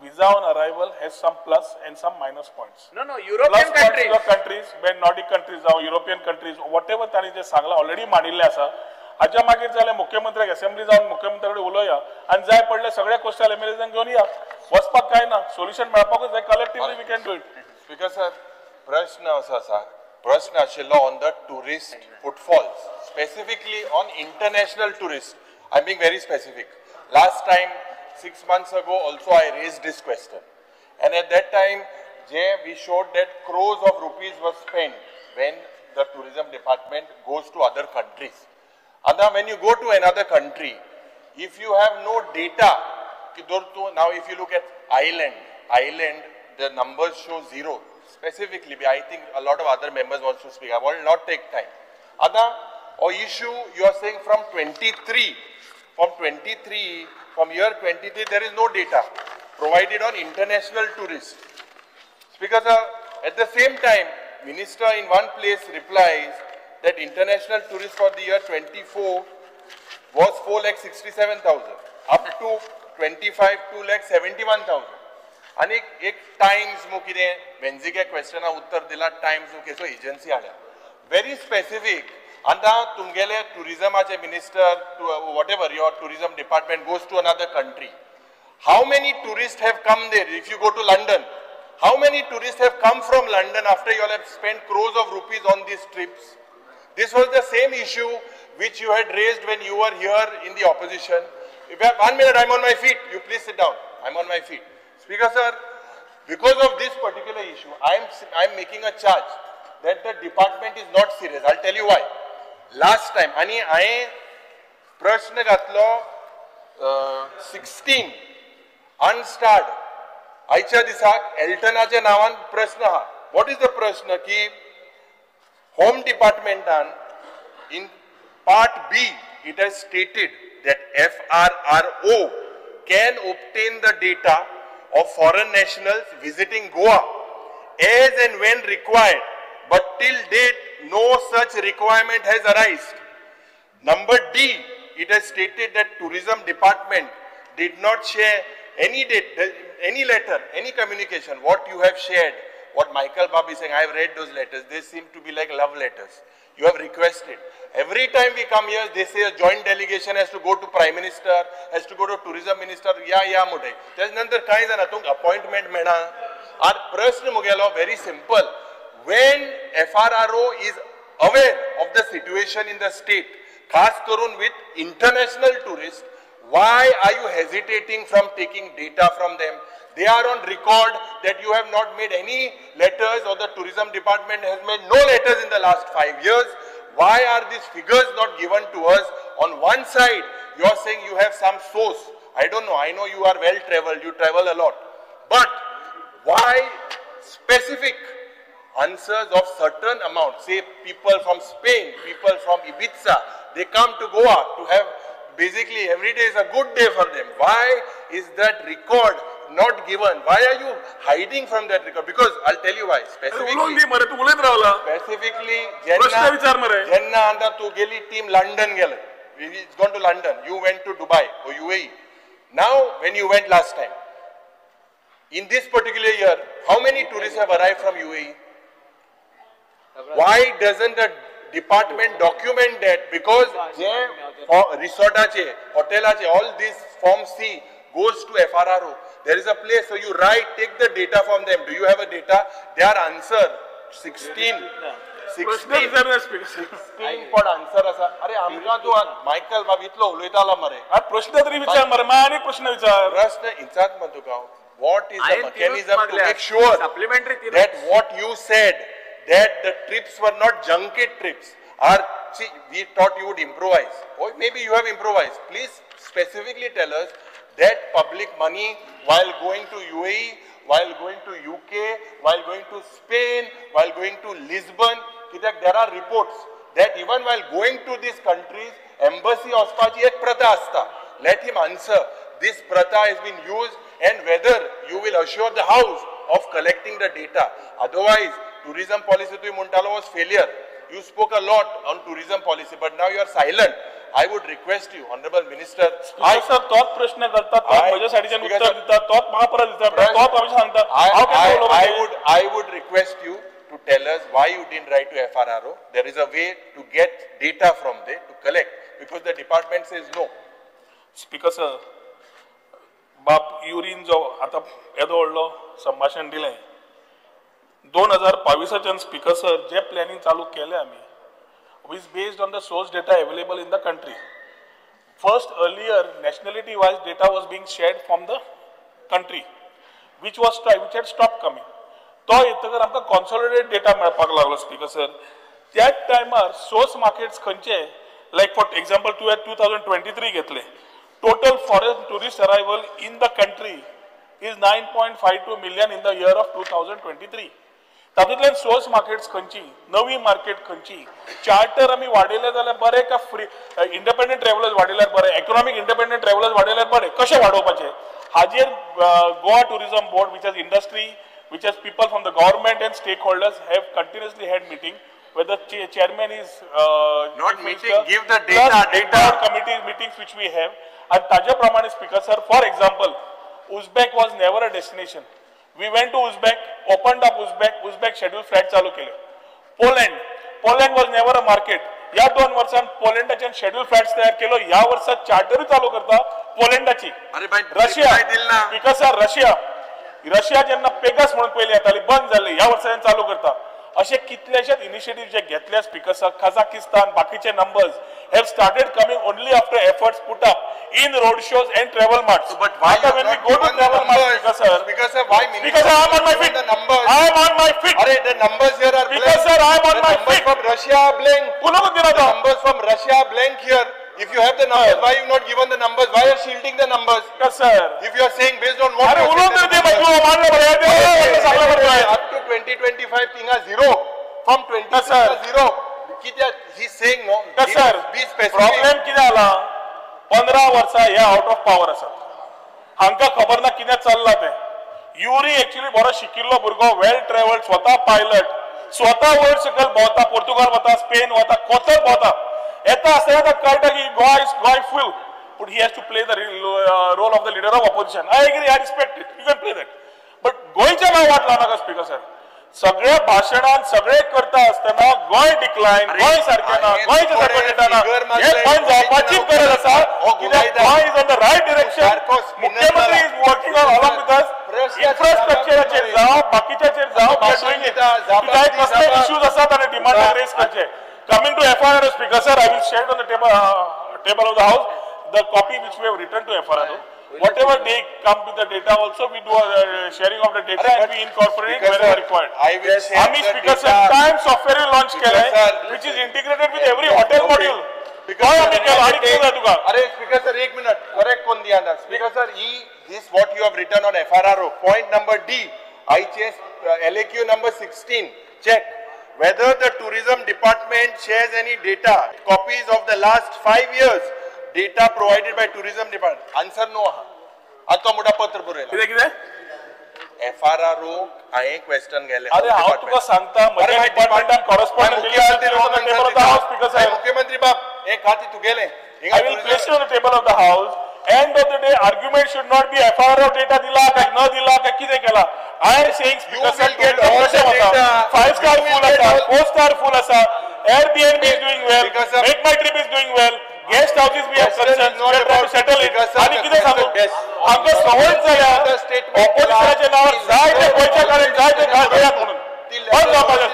visa on arrival has some plus and some minus points. No, no, European countries. Plus countries, when Nordic countries, European countries, whatever तांणी जे सांगला ऑलरेडी मांडिल्लें आसा. हाच्या मागीर जाल्यार मुख्यमंत्र्याक असेंब्ली जावन मुख्यमंत्र्या कडेन उलोवया आनी जाय पडले सगळ्या कोस्टल एमएलएजांक घेवन या. वचपाक काय ना, सोल्युशन मेळपाकूच जाय. Collectively we can do it. Speaker sir, प्रश्न असो आसा, प्रश्न आशिल्लो on the tourist footfalls, specifically on international tourist. I am being very specific. Last time 6 months ago also I raised this question, and at that time we showed that crores of rupees were spent when the tourism department goes to other countries. And now when you go to another country, if you have no data, now if you look at Ireland, the numbers show zero. Specifically, I think a lot of other members want to speak. I will not take time. Other or issue you are saying from 23, from year 23, there is no data provided on international tourists. Because at the same time, minister in one place replies that international tourists for the year 24 was 4,67,000, up to 25, 2,71,000. And एक टाइम्स मु कितें वेन्झिके क्वेश्चना उत्तर दिला टाइम्स मु केसो एजन्सी हाडल्या व्हेरी स्पेसिफीक. आतां तुमगेले टुरिजमाचे minister, whatever your tourism department goes to another country, how many tourist have come there? If you go to London, how many tourist have come from London after you all have spend crores of rupees on these trips? This was the same issue which you had raised when you were here in the opposition. If you have 1 minute, I am on my feet. You please sit down. I am on my feet. Speaker sir, because of this particular issue, I am making a charge that the department is not serious. I'll tell you why. Last time, ani हांवें प्रश्न घातलो 16 unstarred. आयच्या दिसाक एल्टनाच्या नांवान प्रश्न आहा. What is the प्रश्न की home डिपार्टमेंटान in part B it has stated that FRRO can obtain the data of foreign nationals visiting Goa as and when required, but till date no such requirement has arisen. Number D, it has stated that tourism department did not share any date, any letter, any communication. What you have shared, what Michael Bab is saying, I have read those letters, they seem to be like love letters. You have requested. Every time we come here, they say a joint delegation has to go to Prime Minister, has to go to Tourism Minister, yeah, yeah, मुटे. त्याच नंतर काय जाणा तुमक appointment मेळना. आर प्रश्न मुगेलो very simple. When FRRO is aware of the situation in the state, खास करून with international tourists, why are you hesitating from taking data from them? They are on record that you have not made any letters, or the tourism department has made no letters in the last 5 years. Why are these figures not given to us? On one side, you are saying you have some source. I don't know, I know you are well travelled, you travel a lot, but why specific answers of certain amount, say people from Spain, people from Ibiza, they come to Goa to have basically every day is a good day for them. Why is that record not given? Why are you hiding from that record? Because I'll tell you why. Specifically, jenna anda tu geli team London gele. It's gone to London. You went to Dubai or UAE. Now, when you went last time, in this particular year, how many tourists have arrived from UAE? Why doesn't the department document that? Because resortache, hotelache, all this form C goes to FRRO. There is a place, so you write, take the data from them. Do you have a data? Their answer 16 पड answer आसा. अरे आमकां तूं मायकल बाब इतलो उलयतालो मरे. प्रश्न तरी विचार मरे, मागीर आनी प्रश्न विचार. प्रश्न विचार मरे तुका. What is the mechanism to make sure that what you said, that the trips were not junket trips? Are, see, we thought you would improvise. Or maybe you have improvised. Please specifically tell us that public money while going to UAE, while going to UK, while going to Spain, while going to Lisbon, there are reports that even while going to these countries, embassy ospachi ek pratha asta. Let him answer. This pratha has been used, and whether you will assure the house of collecting the data. Otherwise, tourism policy to Muntalo was failure. You spoke a lot on tourism policy, but now you are silent. I would request you, Honorable Minister. Sir, तोच प्रश्न करता, तोच म्हज्या सायडीच्यान उत्तर दिता, तोच म्हाका परत दिता, तोच आमी सांगता. I would request you to tell us why you didn't write to FRRO. There is a way to get data from there, to collect, because the department says no. Speaker sir, बाप युरीन जो आतां येदो व्हडलो संभाशण दिलें, 2022 स्पीकर सर जे प्लॅनिंग चालू केलें आमी is based on the source data available in the country. First, earlier nationality wise data was being shared from the country, which had stopped coming. तो येतकर आमकां कॉन्सॉलिडेटेड डेटा मेळपाक लागलो स्पीकर सर. त्याच टायमार सोर्स मार्केट्स खंयचे, लायक फॉर एक्झाम्पल तुवें 2023 घेतले, total foreign tourist arrival in the country is 9.52 million in the year of 2023. तातूंतल्यान सोर्स मार्केट्स खंयची, नवी मार्केट खंयची, चार्टर आमी वाडयले जाल्यार बरें का फ्री इंडिपेंडंट ट्रॅव्हलर्स वाडयल्यार बरें, इकॉनॉमीक इंडिपेंडंट ट्रॅव्हलर्स वाडयल्यार बरें, कशें वाडोवपाचें हाजेर Goa tourism board, which has industry, which has people from the government and stakeholders, have continuously had meeting where the chairman is not meeting, give the data, data committee meetings which we have. And ताज्या प्रमाणे speaker sir, for example, Uzbek was never a destination. We went to Uzbek, opened up Uzbek, Uzbek schedule flight चालू केले. Poland was never a market. या 2 वर्षांत पोलंडाच्यान शेड्यूल फ्लायट्स तयार केलो, ह्या वर्सात चार्टरूय चालू करता पोलंडाची. रशिया स्पीकर सर, रशिया जेन्ना पेगस म्हणून पयलीं येताली, बंद जाल्ली, ह्या वर्साच्यान चालू करता. अशे कितलेशेच इनिशिएटीव जे घेतले स्पीकर सर, कझाकिस्तान, बाकीचे numbers have started coming only after efforts put up in road shows and travel marts. But why when we go to travel marts, Speaker sir, Speaker sir, why Speaker sir, I am on my feet. The numbers. I am on my feet. Arey, the numbers here are blank. Speaker sir, I am on my feet. Numbers from Russia are blank. The numbers from Russia are blank here. If you have the numbers, why you not given the numbers? Why are shielding the numbers? Yes, sir. If you are saying based on what? Arey, up to 2025, thing are zero. From 20 sir, zero. He is saying no. Yes, sir. Be specific. Problem कितें जाला? 15 वर्सां हे आउट ऑफ पावर आसात, हांकां खबर ना कितें चल्लां तें. युरी एक्चुअली बरो शिकिल्लो भुरगो, वेल ट्रॅव्हल्ड, स्वता पायलट, स्वता वयर सकयल भोंवता, पोर्तुगाल वता, स्पेन वता, कोतर भोंवता. येता आसतना ताका कळटा की Goa is Goa full, but he has to play the role of the leader of opposition. I agree, I respect it, you can play that, but गोंयचें नांव वाट लावनाका स्पीकर सर. सगळ्या भाशणान सगळे करता आसतना गोंय डिक्लायन, गोंय सारकें ना, गोंयचें सारकें डेटा ना, हें बंद जावपाची गरज आसा. कित्याक Goa is on the right direction, मुख्यमंत्री is working on along with us. इन्फ्रास्ट्रक्चराचेर जावं, बाकीच्याचेर जावं, कसले इश्यूज आसात आनी डिमांड रेज करचे. Coming to FRRO, Speaker sir, I will share on the table of the house the copy which we have written to FRRO. Whatever they come with the data also, we do a sharing of the data and we incorporate it wherever required. I will share Ami the Speaker sir, data. Time software launch Speaker केले, sir, which is integrated with every hotel module. तो आमी केलो आनी कितें जाय तुका? अरे स्पीकर सर एक मिनट करेक्ट कोण दिया ना. Speaker sir he this what you have written on FRRO point number D IHS LAQ number 16 check whether the tourism department shares any data copies of the last 5 years data provided by tourism department. Answer no आहा. आतां मोठा पत्र बरयला. कितें कितें FRRO हांवें क्वेश्चन गेले. अरे हांव तुका सांगता म्हज्या डिपार्टमेंटान कॉरस्पॉन्डन्स मुख्यमंत्री बाब हे खाती तुगेलें. I will place it on the table of the house. End of the day, argument should not be FRRO data दिला काय न दिला काय कितें केला. I am saying speaker sir 5 star full आसा, 4 star full आसा, Airbnb is doing well, Make My Trip is doing well, guest houses we have concerns, we are trying to settle it. आनी कितें सांगू आमकां संवय जाल्या ऑपोजिशनाच्या नांवार जाय ते गोंयच्या कारण जाय ते घालयात म्हणून बंद जावपाचें.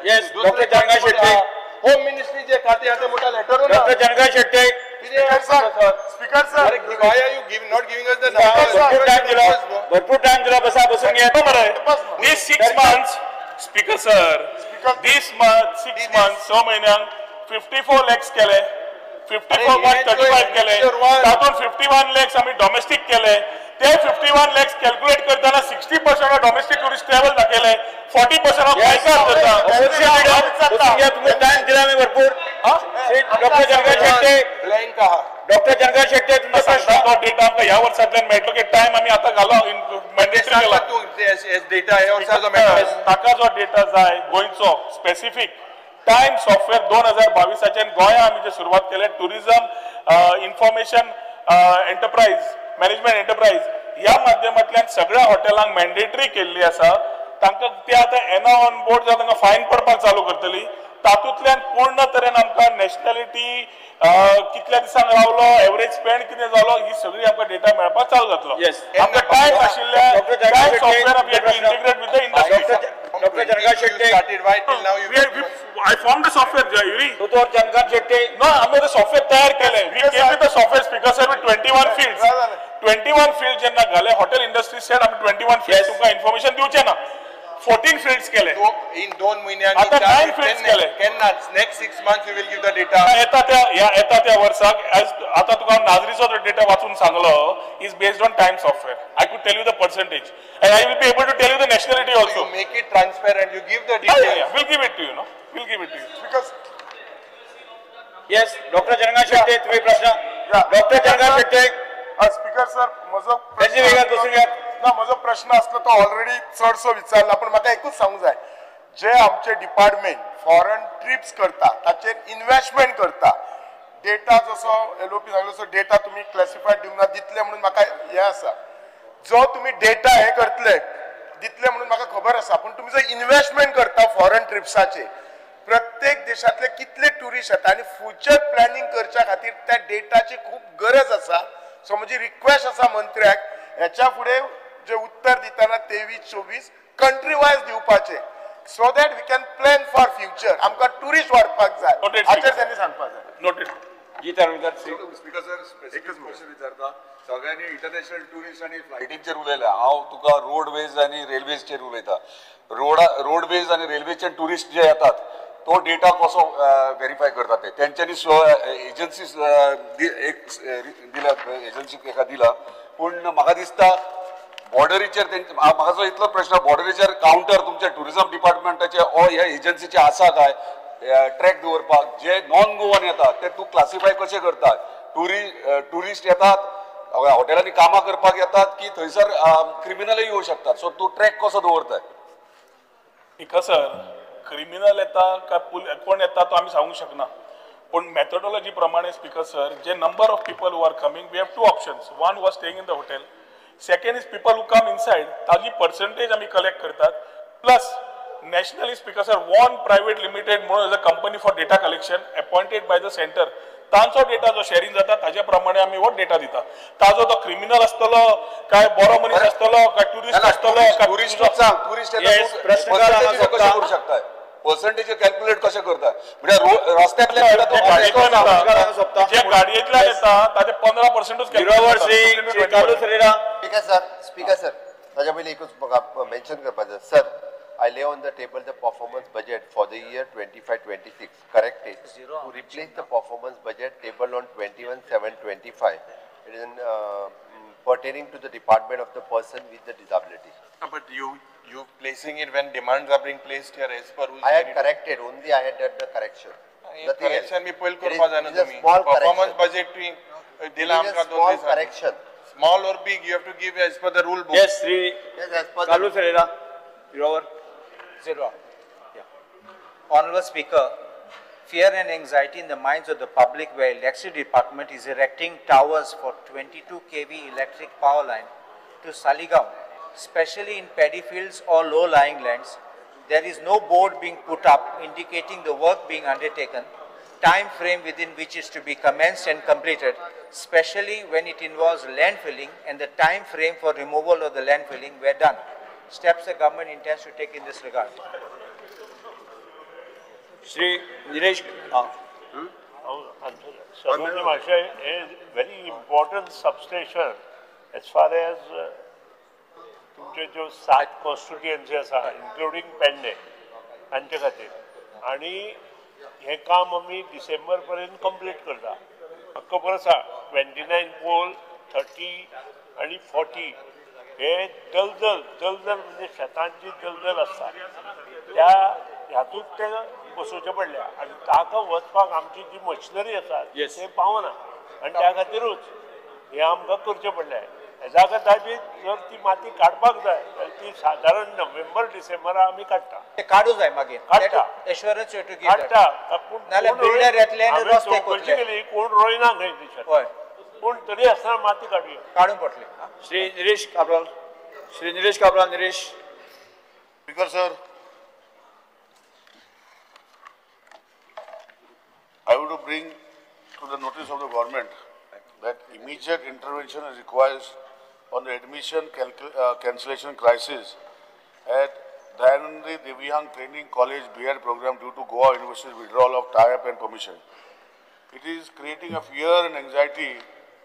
Yes doctor Janka Shetty home ministry जे खाते आसा मोठा letter doctor Janka Shetty. Speaker sir why are you not giving us the number? भरपूर टाइम दिला, भरपूर टाइम दिला, बसा बसून घ्या. बरं this 6 months speaker sir this month 6 months 6 म्हयन्यांक 54 lakhs केले, 54.35 केले, तातूंत 51 lakhs आमी डॉमेस्टीक केले. ते 51 lakhs calculate करताना 60% ऑफ डॉमेस्टीक टुरिस्ट ट्रॅव्हल दाखयले, 40% ऑफ गोंयकार करता. तुमकां टायम दिला आमी भरपूर. डॉक्टर जनका शेट्टी ब्लँक आहा. डॉक्टर जनका शेट्टी तुमकां सांगता तो डेटा आमकां ह्या वर्सांतल्यान मेळटलो की टायम आमी आतां घालो मॅन्डेटरी केला. डेटा ह्या वर्साचो मेळटलो ताका जो डेटा जाय गोंयचो स्पेसिफीक टायम सॉफ्टवेअर 2022 गोंया आमी जे सुरवात केले tourism information enterprise management enterprise ह्या माध्यमांतल्यान सगळ्या हॉटेलांक मॅन्डेटरी केल्ली आसा. तांकां ते आतां एना ऑन बोर्ड जावन तांकां फायन पडपाक चालू करतली. तातूंतल्यान पूर्ण तरेन आमकां नॅशनॅलिटी कितल्या दिसांक रावलो, एवरेज स्पेंड कितें जालो, ही सगळी आमकां डेटा मेळपाक चालू जातलो. आमकां टायम आशिल्ल्या time software integrate with the industry. Doctor Janka Shetty I formed the software, Yuri. दोतोर जनका शेट्टी. No, आम्ही ते सॉफ्टवेअर तयार केले. We came with the software speaker sir with 21 fields. 21 fields जेन्ना घाले हॉटेल इंडस्ट्री सेड आमी 21 fields तुमकां इन्फॉर्मेशन दिवचे ना. 14 fields केले. In 2 म्हयन्यांनी आता 9 fields केले. केन्ना next 6 months you will give the data. येता त्या येता त्या वर्साक आता तुका नाजरीचो डेटा वाचून सांगलो is based on time software. I could tell you the percentage and I will be able to tell you the nationality also. You make it transparent, you give the details. Will give it to you no, will give it to you. Because yes doctor Janka Shetty तुम्ही प्रश्न. Doctor Janaka Shetty. Speaker sir म्हजो ना म्हजो प्रश्न आसलो तो ऑलरेडी चडसो विचारला, पण म्हाका एकूच सांगूंक जाय जे आमचे डिपार्टमेंट फॉरन ट्रिप्स करता ताचेर इन्व्हेस्टमेंट करता डेटा जसो एलओपी सांगलो तसो डेटा तुमी क्लासिफायड दिवंक ना दितले म्हणून म्हाका हें आसा. जो तुमी डेटा हे करतले दितले म्हणून म्हाका खबर आसा, पूण तुमी जो इन्व्हेस्टमेंट करता फॉरन ट्रिप्साचेर प्रत्येक देशांतले कितले ट्युरिस्ट येता आनी फ्युचर प्लॅनिंग करच्या खातीर त्या डेटाची खूब गरज आसा. सो म्हजी रिक्वेस्ट आसा मंत्र्याक हेच्या फुडें जे उत्तर दितना 23-24 कंट्री वायज दिवपाचे so that we can plan for future. आमकां ट्युरिस्ट वाडपाक जाय हाचेर त्यांनी सांगपाक जाय. नोटेड. जी तारुणकर. स्पीकर सर स्पेसिफिक क्वेश्चन विचारता. सगळ्यांनी इंटरनॅशनल ट्युरिस्ट आनी फ्लायटींचेर उलयला, हांव तुका रोडवेज आनी रेल्वेजचेर उलयता. रोडवेज आनी रेल्वेचे ट्युरिस्ट जे येतात तो डेटा कसो व्हेरीफाय करतात ते तेंच्यांनी एजन्सी एक दिला, एजन्सी एका दिला. पूण म्हाका दिसता बॉर्डरीचेर म्हाका जो इतलो प्रश्न बॉर्डरीचेर कावंटर तुमच्या ट्युरिजम डिपार्टमेंटाचे ओ ह्या एजन्सीचे आसा काय ट्रॅक दवरपाक? जे नॉन गोवन येतात ते तूं क्लासिफाय कशें करतात? ट्युरिस्ट येतात हॉटेलांनी कामां करपाक येतात की थंयसर क्रिमिनलय येवं शकतात, सो तूं ट्रॅक कसो दवरताय? स्पीकर सर क्रिमिनल येता काय कोण येता तो आमी सांगूंक शकना, पूण मेथडॉलॉजी प्रमाणे speaker sir J number of people who are coming we have 2 options. One was staying in the hotel, second is people who come inside. ताजी पर्सेंटेज आमी कलेक्ट करतात. Plus nationally speaker sir one private limited म्हणून as a company for data collection appointed by the centre तांचो डेटा जो शेअरिंग जाता ताजे प्रमाणे आमी हो डेटा दिता. ताजो तो क्रिमिनल आसतलो काय बरो मनीस आसतलो काय ट्युरिस्ट आसतलो काय ट्युरिस्ट सांग ट्युरिस्ट कशें करूं शकता? पर्सेंटेज कॅल्क्युलेट कशें करता? म्हणजे रस्त्यांतल्यान जे गाडयेंतल्यान येता ताजे 15% speaker sir. Speaker sir ताज्या पयलीं एकूच म्हाका मेन्शन करपाचें. Sir I lay on the table the performance budget for the year 25-26 corrected to replace the performance budget table on 21/7/25. It is pertaining to the department of the person with the disability. But you placing it when demands are being placed here as per rules. I had corrected, only I had done the correction. Nothing else. Correction it is a small performance correction. budget It is a small correction. Small or big, you have to give as per the rule book. Yes, Sri. Yes, as per Carlos Ferreira. Zero. Zero. Yeah. Honorable Speaker, fear and anxiety in the minds of the public where electricity department is erecting towers for 22 kV electric power line to Saligao, especially in paddy fields or low-lying lands. There is no board being put up indicating the work being undertaken, time frame within which is to be commenced and completed, especially when it involves landfilling and the time frame for removal of the landfilling were done. Steps the government intends to take in this regard. Shri Nilesh. A very important substation as far as तुमचे ज्यो 7 कॉन्स्टिट्युएन्सी आसा इन्क्लुडींग पेडणे तांचे खातीर आनी हें काम आमी डिसेंबर पर्यंत कंप्लीट करता. म्हाका खबर आसा 29 पोल 30 आनी 40 हे दलदल दलदल म्हणजे शेतांची दलदल आसता त्या हातूंत ते बसोवचे पडल्या आनी ताका वचपाक आमची जी मशिनरी आसा ते पावना आनी त्या खातीरूच हें आमकां करचें पडलें. हेजा खातीर जर ती माती काडपाक जाय जाल्यार ती सादारण नोव्हेंबर डिसेंबरा आमी काडटा. ते काडू जाय मागीर काडटा एश्योरन्स काडटा पूण नाल्यार बिल्डर येतले आनी रस्ते चवकशी केली कोण रोयना खंय ती पूण तरी आसतना माती काडुया काडून पडले. Shri Nilesh Cabral. Shri Nilesh Cabral. Nilesh. Speaker sir, I would bring to the notice of the government that immediate intervention is required on the admission cancellation crisis at Dayanandi Divyang Training College B.Ed program due to Goa University's withdrawal of tie-up and permission. It is creating a fear and anxiety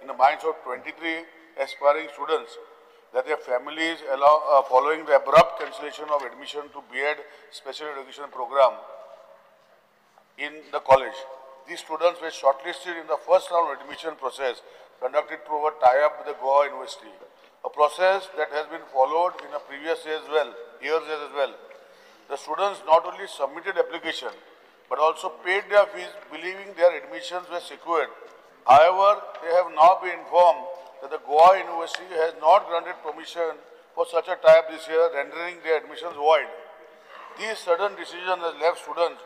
in the minds of 23 aspiring students that their families allow, following the abrupt cancellation of admission to B.Ed special education program in the college. These students were shortlisted in the first round of admission process conducted through a tie-up with the Goa University, a process that has been followed in the previous years as well. The students not only submitted application, but also paid their fees, believing their admissions were secured. However, they have now been informed that the Goa University has not granted permission for such a tie-up this year, rendering their admissions void. This sudden decision has left students,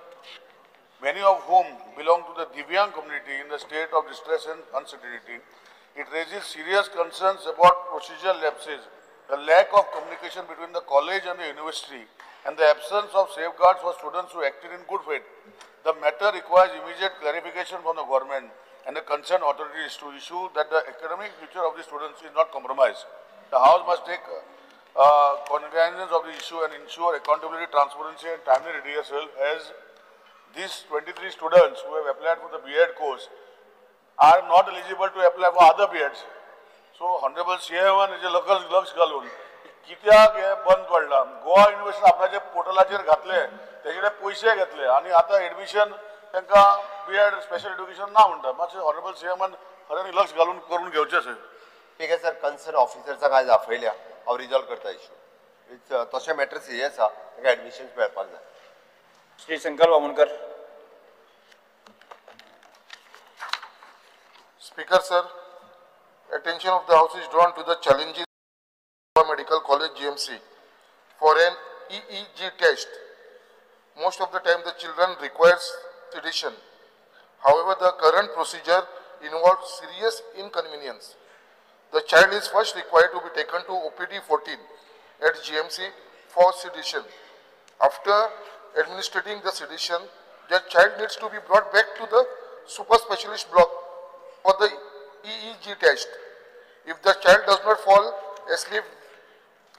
many of whom belong to the Divyang community, in the state of distress and uncertainty. It raises serious concerns about procedural lapses, the lack of communication between the college and the university, and the absence of safeguards for students who acted in good faith. The matter requires immediate clarification from the government and the concerned authorities to ensure that the academic future of the students is not compromised. The House must take cognizance of the issue and ensure accountability, transparency, and timely redressal, as these 23 students who have applied for the B.Ed course are not eligible to apply for other B.Eds. So, Honorable CM is a local लक्ष घालून कित्याक हे बंद पडला. गोवा युनिवर्सिटी आपल्याचे पोर्टलाचेर घातले, तेजे पयशे घेतले आनी आतां एडमिशन तांकां बी.एड स्पेशल एड्युकेशन ना म्हणटा. मातशें ऑनरेबल सीएमान खऱ्यांनी लक्ष घालून करून घेवचें अशें. ठीक आहे सर, कन्सर्न ऑफिसर्साक आयज आपयल्या, हांव रिजॉल्व करता इशू. It's तशें मॅटर सिरियस आसा, तांकां एडमिशन्स मेळपाक जाय. Shri Shankar Vamonkar. Speaker sir, attention of the House is drawn to the challenges of Medical College GMC for an EEG test. Most of the time the children requires sedation. However, the current procedure involves serious inconvenience. The child is first required to be taken to OPD 14 at GMC for sedation. After administering the sedation, the child needs to be brought back to the super specialist block for the EEG test. If the child does not fall asleep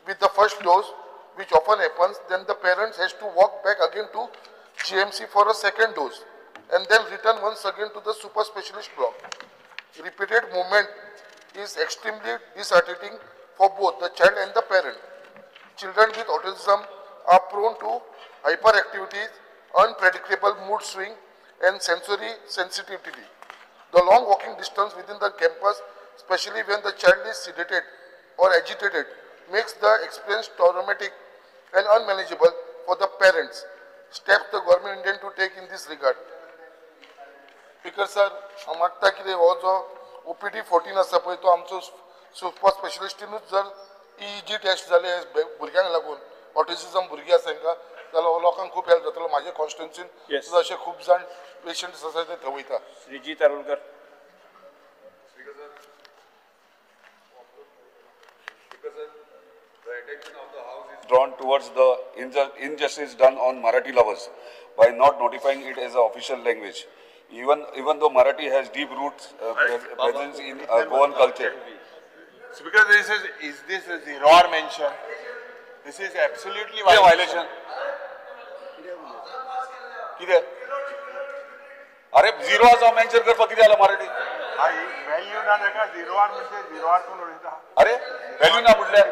with the first dose, which often happens, then the parents has to walk back again to GMC for a second dose and then return once again to the super specialist block. Repeated movement is extremely disheartening for both the child and the parent. Children with autism are prone to hyperactivities, unpredictable mood swing, and sensory sensitivity. The long walking distance within the campus, especially when the child is sedated or agitated, makes the experience traumatic and unmanageable for the parents. Steps the government intend to take in this regard. Speaker sir, हांव मागता कितें हो जो OPD 14 आसा पळय तो आमचो सुपर स्पेशलिस्टीनूच जर EEG test जाले भुरग्यांक लागून ऑटिझम भुरगीं आसा तांकां जाल्यार हो लोकांक खूब हेल्प जातलो. म्हाजे कॉन्स्टिट्युन्सीन सुद्दां अशे खूब जाण पेशंट्स आसा ते थंय वयता. Shriji तारुलकर. The attention of the House is drawn towards the injustice done on Marathi lovers by not notifying it as an official language. Even though Marathi has deep roots presence in Goan culture. Speaker, is this a zero hour mention? This is absolutely violation. कितें? अरे झिरो आसा मेन्शन करपाक कितें जालां मराठी? व्हॅल्यू ना ताका झिरो आवर म्हणजे झिरो आवर कोण उलयता? अरे व्हॅल्यू ना म्हटल्यार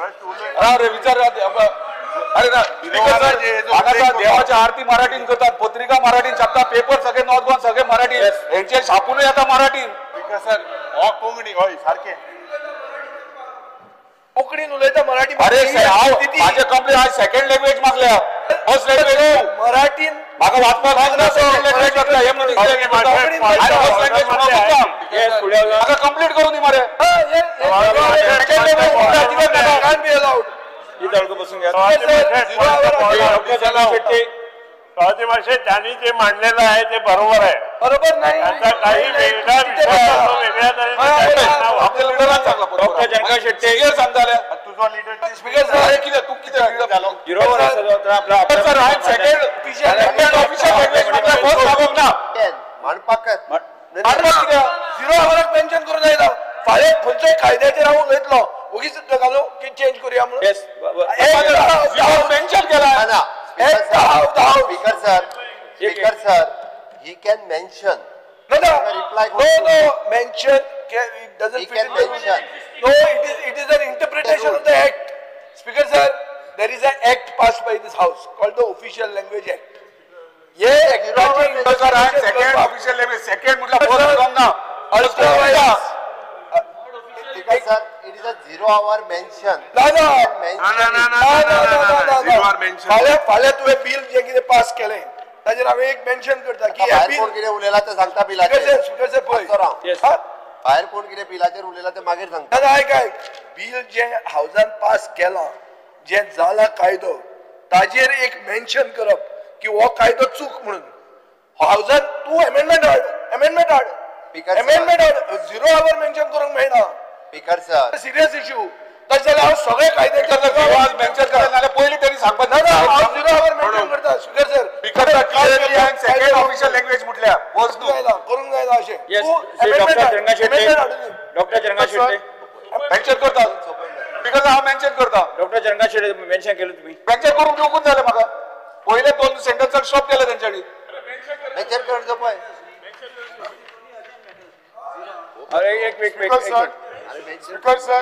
अरे विचार. अरे ना देवाची आरती मराठीन करतात, पत्रिका मराठीन छापता, पेपर सगळे नॉर्थ गोवन सगळे मराठी, हेंचे छापूनय येता मराठीन. सर हो कोंकणी हय सारकें कोंकणीन उलयता मराठी. अरे हांव म्हाजे कंप्लेन आज सेकंड लँग्वेज मागल्या, फर्स्ट लँग्वेज मराठीन म्हाका वाचपाक लागना. सेकंड लँग्वेज मागल्या हे म्हणून फर्स्ट लँग्वेज म्हाका कंप्लीट करून दी मरे. सेकंड लँग्वेज मातशें त्यांनी जे मांडलेलं आहे ते बरोबर आहे. बरोबर नाही काही वेगळा वेगळ्या डॉक्टर जनका शेट्टी सांगताले तुझो लिडर स्पीकर सर कितें तूं कितें सेकंड ऑफिशियल लँग्वेज फर्स्ट सांगूंक ना मांडपाक झिरो आवराक मेन्शन करून जायना. फाल्यां खंयच्याय कायद्याचेर हांव उलयतलो ओगीच घालू की चेंज करूया म्हणून मेन्शन केला. Speaker sir, Speaker sir, he can mention. No, no, reply. No, no, mention. It doesn't he fit can in the mention. No, it is an interpretation of the act. Speaker sir, there is an act passed by this house called the Official Language Act. Yeah, sir, I am second official language. Second मतलब first wrong ना. Otherwise, Speaker sir, it is a zero hour mention. No, no, no, no, no, no, zero hour mention. फाल्यां फाल्यां तुवें बिल जें कितें पास केलें ताजेर हांवें एक मेन्शन करता की भायर कोण कितें उलयला तें सांगता बिलाचेर. स्पीकर सर पळय, भायर कोण कितें बिलाचेर उलयला तें मागीर सांगता. ना आयक आयक, बिल जें हावजान पास केलां, जें जाला कायदो, ताजेर एक मेन्शन करप की हो कायदो चूक म्हणून. हावजान तूं एमेंडमेंट हाड, एमेंडमेंट हाड, एमेंडमेंट हाड. झिरो our mention करूंक मेळना. Speaker sir, serious issue. तशें जाल्यार हांव सगळे कायदे मेन्शन करता जाल्यार पयलीं तरी सांगपाक ना. हांव झिरो our mention करता. Speaker sir, second official language म्हटल्या करूंक जायना अशें. डॉक्टर जरंगा शेट्टी मेन्शन करता. स्पीकर सर, हांव मेन्शन करता. डॉक्टर जरंगा शेट्टी मेन्शन केलं तुम्ही. मेन्शन करूंक दिवकूच जालें म्हाका. पयले दोन सेंटन्साक स्टॉप केलें तेंच्यांनी. मेन्शन करचो पळय. अरे एक एक speaker sir, speaker sir,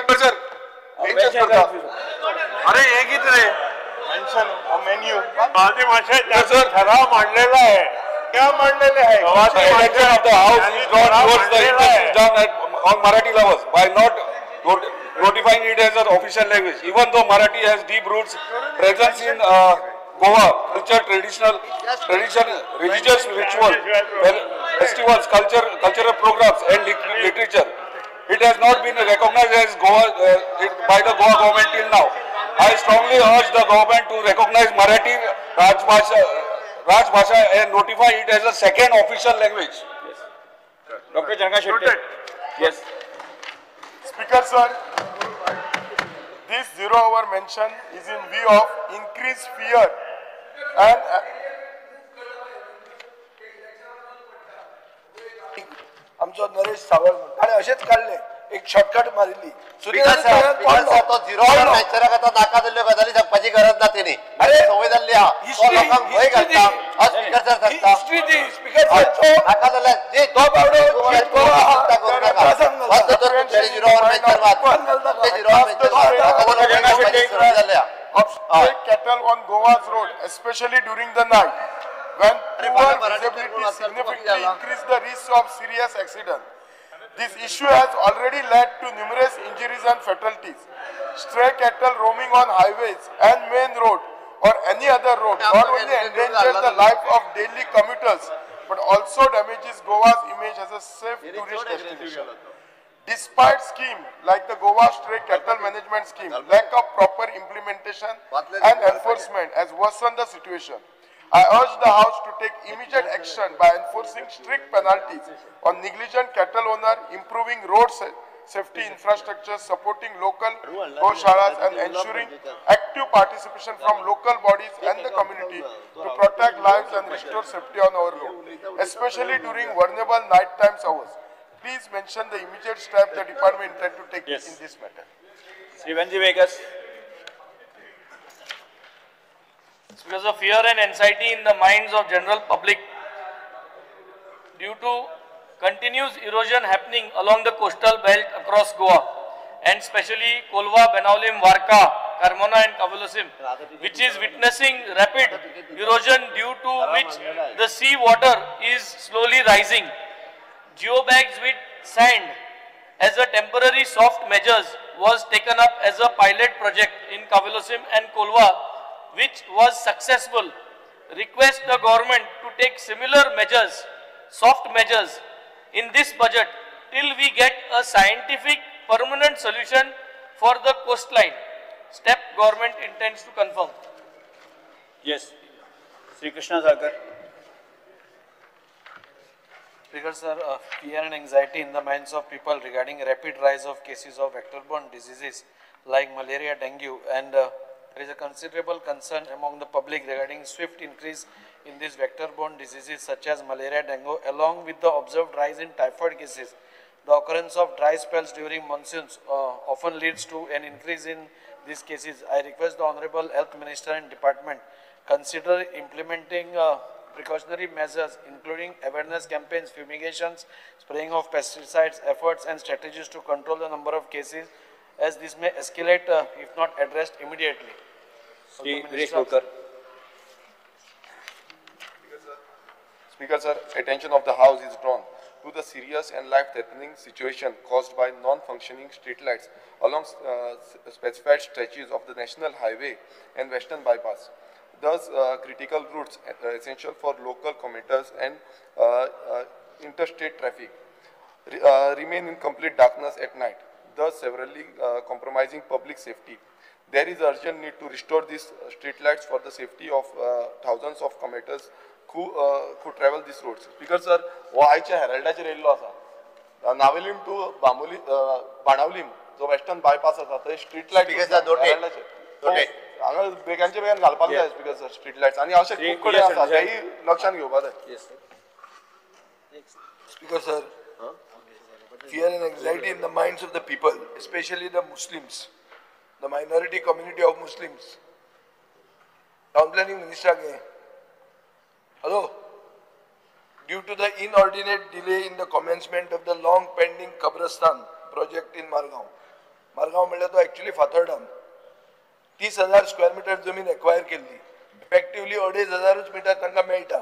mention करता. अरे हे कितें रे मेन्शन मेन्यू ठराव मांडलेला आहे. क्या मांडलेले आहे? Attention of the house is drawn towards the injustice done on Marathi lovers by not notifying it as an official language. Even though Marathi has deep roots, presence in Goa, culture, tradition, religious ritual, festivals, cultural programs and literature. It has not been recognized as Goa by the Goa government till now. I strongly urge the government to recognize Marathi Rajbhasha and notify it as a second official language. Yes. Dr. Janga Shetty. Yes. Speaker sir, this zero hour mention is in view of increased fear and आमचो नरेश सावळ ताणें अशेंच काडलें, एक शॉर्टकट मारिल्ली. तो झिरो our मेन्शनाक आतां नाका जाल्ल्यो गजाली सांगपाची गरज ना तेणी. अरे संवय जाल्ली आहा, तो लोकांक भंय घालता. स्पीकर सर सांगता हिस्ट्री दी. स्पीकर सर नाका जाल्यार तो बावडो झिरो our mention मात, zero our mention. stray cattle on Goa's road, especially during the night, when poor visibility significantly increases the risk of serious accident. This issue has already led to numerous injuries and fatalities. Stray cattle roaming on highways and main road or any other road not only endangers the life of daily commuters but also damages Goa's image as a safe tourist destination. Despite schemes like the Goa Stray Cattle Management Scheme, lack of proper implementation and enforcement has worsened the situation. I urge the House to take immediate action by enforcing strict penalties on negligent cattle owner, improving road safety infrastructure, supporting local goshalas and ensuring active participation from local bodies and the community to protect lives and restore safety on our road, especially during vulnerable night-time hours. Please mention the immediate steps the department intends to take in this matter. Shri Venzy Viegas. It's because of fear and anxiety in the minds of general public due to continuous erosion happening along the coastal belt across Goa and especially Kolva, Benaulim, Varka, Carmona and Cavelossim, which is witnessing rapid erosion due to which the sea water is slowly rising. Geobags with sand as a temporary soft measures was taken up as a pilot project in Cavelossim and Kolva, which was successful. Request the government to take similar measures, soft measures, in this budget till we get a scientific permanent solution for the coastline. Step government intends to confirm. Yes. Sri Krishna Salkar. Speaker sir, fear and anxiety in the minds of people regarding rapid rise of cases of vector-borne diseases like malaria, dengue, and there is a considerable concern among the public regarding swift increase in these vector-borne diseases such as malaria, dengue, along with the observed rise in typhoid cases. The occurrence of dry spells during monsoons often leads to an increase in these cases. I request the Honorable Health Minister and Department consider implementing precautionary measures including awareness campaigns, fumigations, spraying of pesticides, efforts and strategies to control the number of cases, as this may escalate if not addressed immediately. Shri Viresh Borkar. Speaker sir, attention of the House is drawn to the serious and life-threatening situation caused by non-functioning streetlights along specified stretches of the National Highway and Western Bypass. Thus, critical routes essential for local commuters and interstate traffic remain in complete darkness at night, thus severely compromising public safety. There is urgent need to restore these streetlights for the safety of thousands of commuters who travel these roads. Speaker sir, हो आयच्या हेराल्डाचेर येयल्लो आसा. नावेलीम टू बांबोली बाणावलीम जो वेस्टर्न बायपास आसा थंय स्ट्रीट लायट हांगा बेगांचे बेगान घालपाक जाय स्पीकर सर स्ट्रीट लायट्स आनी अशें खूब कडेन आसा तेय लक्षांत घेवपाक जाय. Speaker sir, fear and anxiety in the minds of the people, especially the Muslims, the minority community of Muslims. Town planning minister again. Hello. Due to the inordinate delay in the commencement of the long pending Kabristan project in Margao. Margao म्हणल्यार तो actually Fatorda. 30,000 square meter जमीन एक्वायर केल्ली. इफेक्टिवली 2,500 मिटर तांकां मेळटा.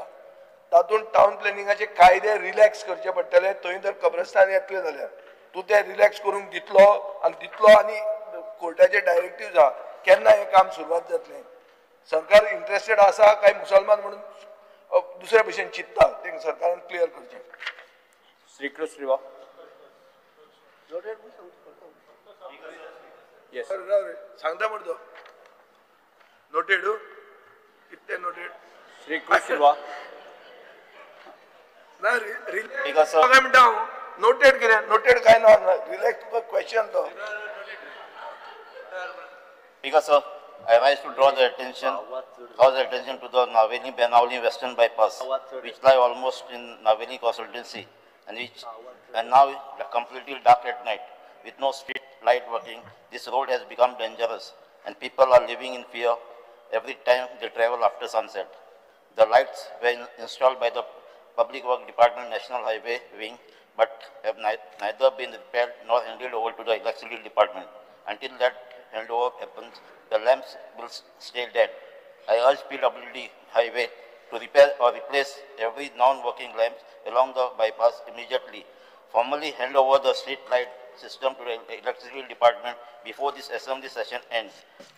तातूंत टावन प्लॅनिंगाचे कायदे रिलॅक्स करचे पडटले. थंय जर कब्रस्तान येतलें जाल्यार तूं तें रिलॅक्स करूंक दितलो आनी दितलो आनी कोर्टाचे डायरेक्टिव्ह आहा केन्ना हें काम सुरवात जातलें. सरकार इंट्रस्टेड आसा काय मुसलमान म्हणून दुसऱ्या भशेन चिंतता तें सरकारान क्लियर करचें. श्री कृष्ण श्रीवा. सांगता मरे तो नोटेड कितें नोटेड. श्री कृष्ण श्रीवा. ना रिलॅक्स काय म्हणटा हांव नोटेड कितें नोटेड काय ना रिलॅक्स तुका क्वेश्चन तो. Speaker sir, I rise to draw the attention, cause attention to the Naveli Benaulim Western Bypass, which lie almost in Naveli consultancy, and which and now completely dark at night, with no street light working. This road has become dangerous, and people are living in fear every time they travel after sunset. The lights were installed by the Public Works Department National Highway Wing, but have neither been repaired nor handed over to the Electricity Department. Until that handover happens, the lamps will stay dead. I urge PWD Highway to repair or replace every non-working lamp along the bypass immediately. Formally hand over the street light system to the electricity department before this assembly session ends.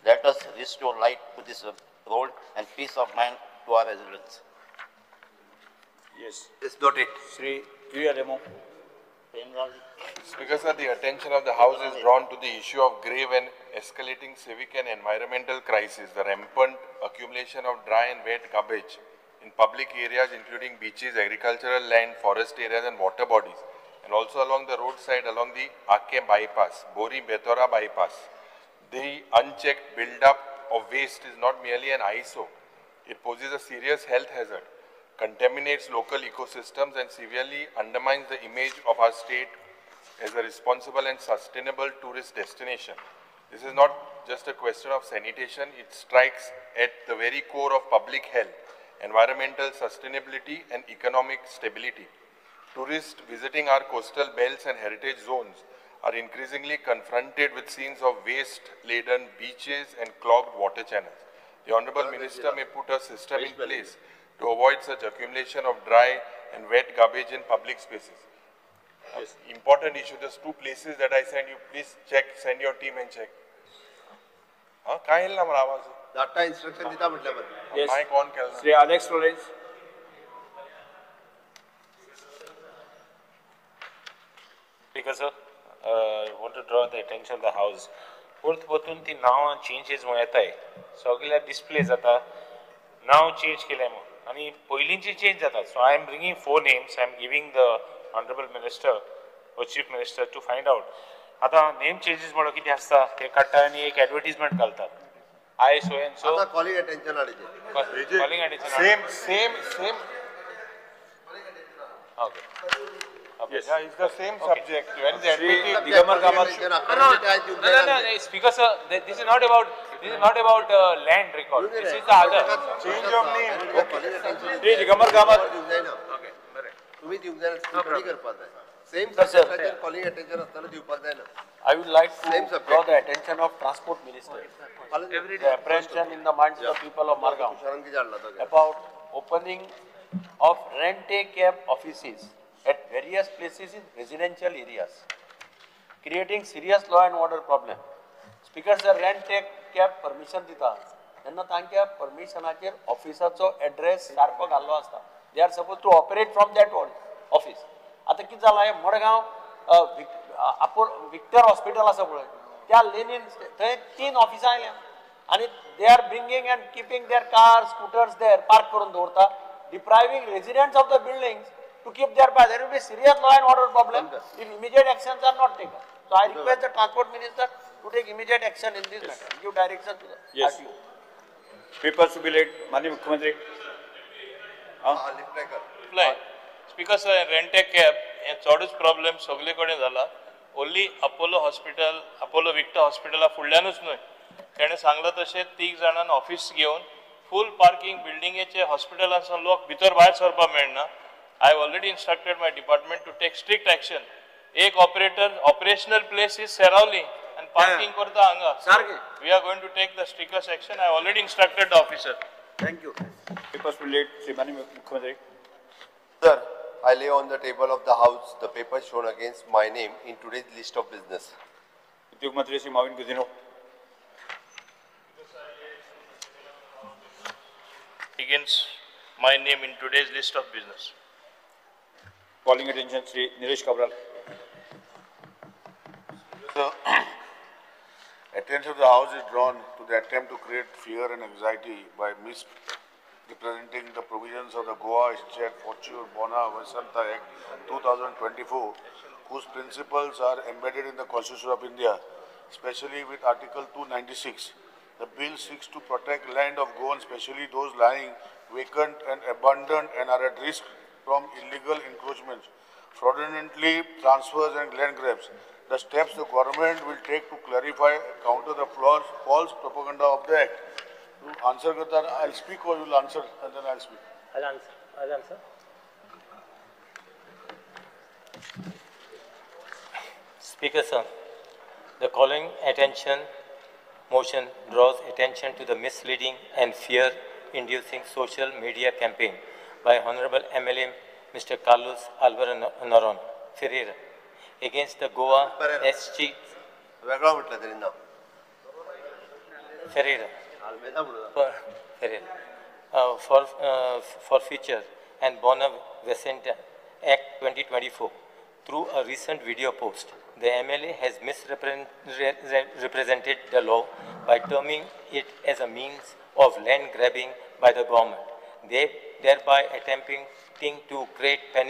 Let us restore light to this road and peace of mind to our residents. Yes. It's noted. Shri Julia Alemao. Speaker sir, the attention of the House is drawn to the issue of grave and escalating civic and environmental crisis, the rampant accumulation of dry and wet garbage in public areas including beaches, agricultural land, forest areas and water bodies, and also along the roadside along the Ake bypass, Bori Bethora bypass. The unchecked build-up of waste is not merely an eyesore. It poses a serious health hazard, contaminates local ecosystems and severely undermines the image of our state as a responsible and sustainable tourist destination. This is not just a question of sanitation, it strikes at the very core of public health, environmental sustainability and economic stability. Tourists visiting our coastal belts and heritage zones are increasingly confronted with scenes of waste-laden beaches and clogged water channels. The Honorable Minister may put a system in place to avoid such accumulation of dry and wet garbage in public spaces. Yes. Important issue, there's two places that I send you, please check, send your team and check. काय ना आवाज? Data instruction दिता म्हटलं बरं. Yes. Mic on केला. Shri Alex Lourenco. Speaker sir, I want to draw the attention of the House. परत परतून ती नांवां चेंजीस म्हूण येताय, सगळ्या डिस्प्ले जाता, नांव चेंज केलें म्हूण आनी पयलींची चेंज जाता. So I am bringing 4 names, I am giving the honourable minister or chief minister to find out. आतां नेम चेंजीस म्हणून कितें आसता ते काडटा आनी एक एडवर्टीजमेंट घालतात. I so and so. आतां कॉलिंग अटेन्शन हाडचें. Calling attention. Same same same. Okay. Yes. Yeah, it's the same subject. When they admitted, Digambar Kamat. No, Speaker sir, this is not about land record. This is the other. Change of name. Shri Digambar Kamat. Okay, बरें. तुम्ही दिवंक जायना, स्पीकर करपाक जाय. Same subject calling attention आसतना दिवपाक जायना. I would like to draw the attention of Transport Minister. The apprehension in the minds of the people of Margao about opening of rent-a-cab offices at various places in residential areas, creating serious law and order problem. Speaker sir, rent-a-cab permission dita, तेन्ना तांच्या परमिशनाचेर ऑफिसाचो एड्रेस सारको घाल्लो आसता. They are supposed to operate from that office. आतां कितें जालां, हें मडगांव विक्टर हॉस्पिटल आसा पळय, त्या लेनीन थंय 3 ऑफिसां आयल्या आनी they are bringing and keeping their car, scooters there park करून दवरता, depriving residents of the buildings to keep their bar. There will be serious law and order problem if immediate actions are not taken. So I request the Transport Minister to take immediate action in this matter. Give direction to the RTO. Papers to be laid. माननीय मुख्यमंत्री. Speaker sir, rent a cab हे चडूच प्रॉब्लेम सगळे कडेन जाला. Only Apollo hospital, Apollo Victor हॉस्पिटला फुडल्यानूच न्हय, तेणें सांगलां तशें 3 जाणांक ऑफिस घेवन फूल पार्किंग बिल्डिंगेचे हॉस्पिटलांसून लोक भितर भायर सरपाक मेळना. I have already instructed my department to take strict action. एक operator, operational place is Seraulim and parking करता हांगा. We are going to take the strictest action. I have already instructed the officer. Thank you. Papers to be laid. Shri माननीय मुख्यमंत्री. Sir, I lay on the table of the House the papers shown against my name in today's list of business. उद्योग मंत्री Shri Mauvin Godinho. Against my name in today's list of business. Calling attention Shri Nilesh Cabral. So, attention of the House is drawn to the attempt to create fear and anxiety by misrepresenting the provisions of the Goa State Fortune Bona Vasanta Act 2024, whose principles are embedded in the Constitution of India, especially with Article 296. The bill seeks to protect land of Goa, especially those lying vacant and abandoned and are at risk from illegal encroachments, fraudulently transfers and land grabs. The steps the government will take to clarify and counter the false propaganda of the act. To answer, I'll speak or you'll answer and then I'll speak. I'll answer. I'll answer. Speaker sir, the calling attention motion draws attention to the misleading and fear-inducing social media campaign by Honorable MLA Mr. Carlos Alvaro Noronha Ferreira against the Goa SG Ferreira for forfeiture and Bona Vacantia Act 2024. Through a recent video post, the MLA has misrepresented the law by terming it as a means of land grabbing by the government, thereby attempting to create panic.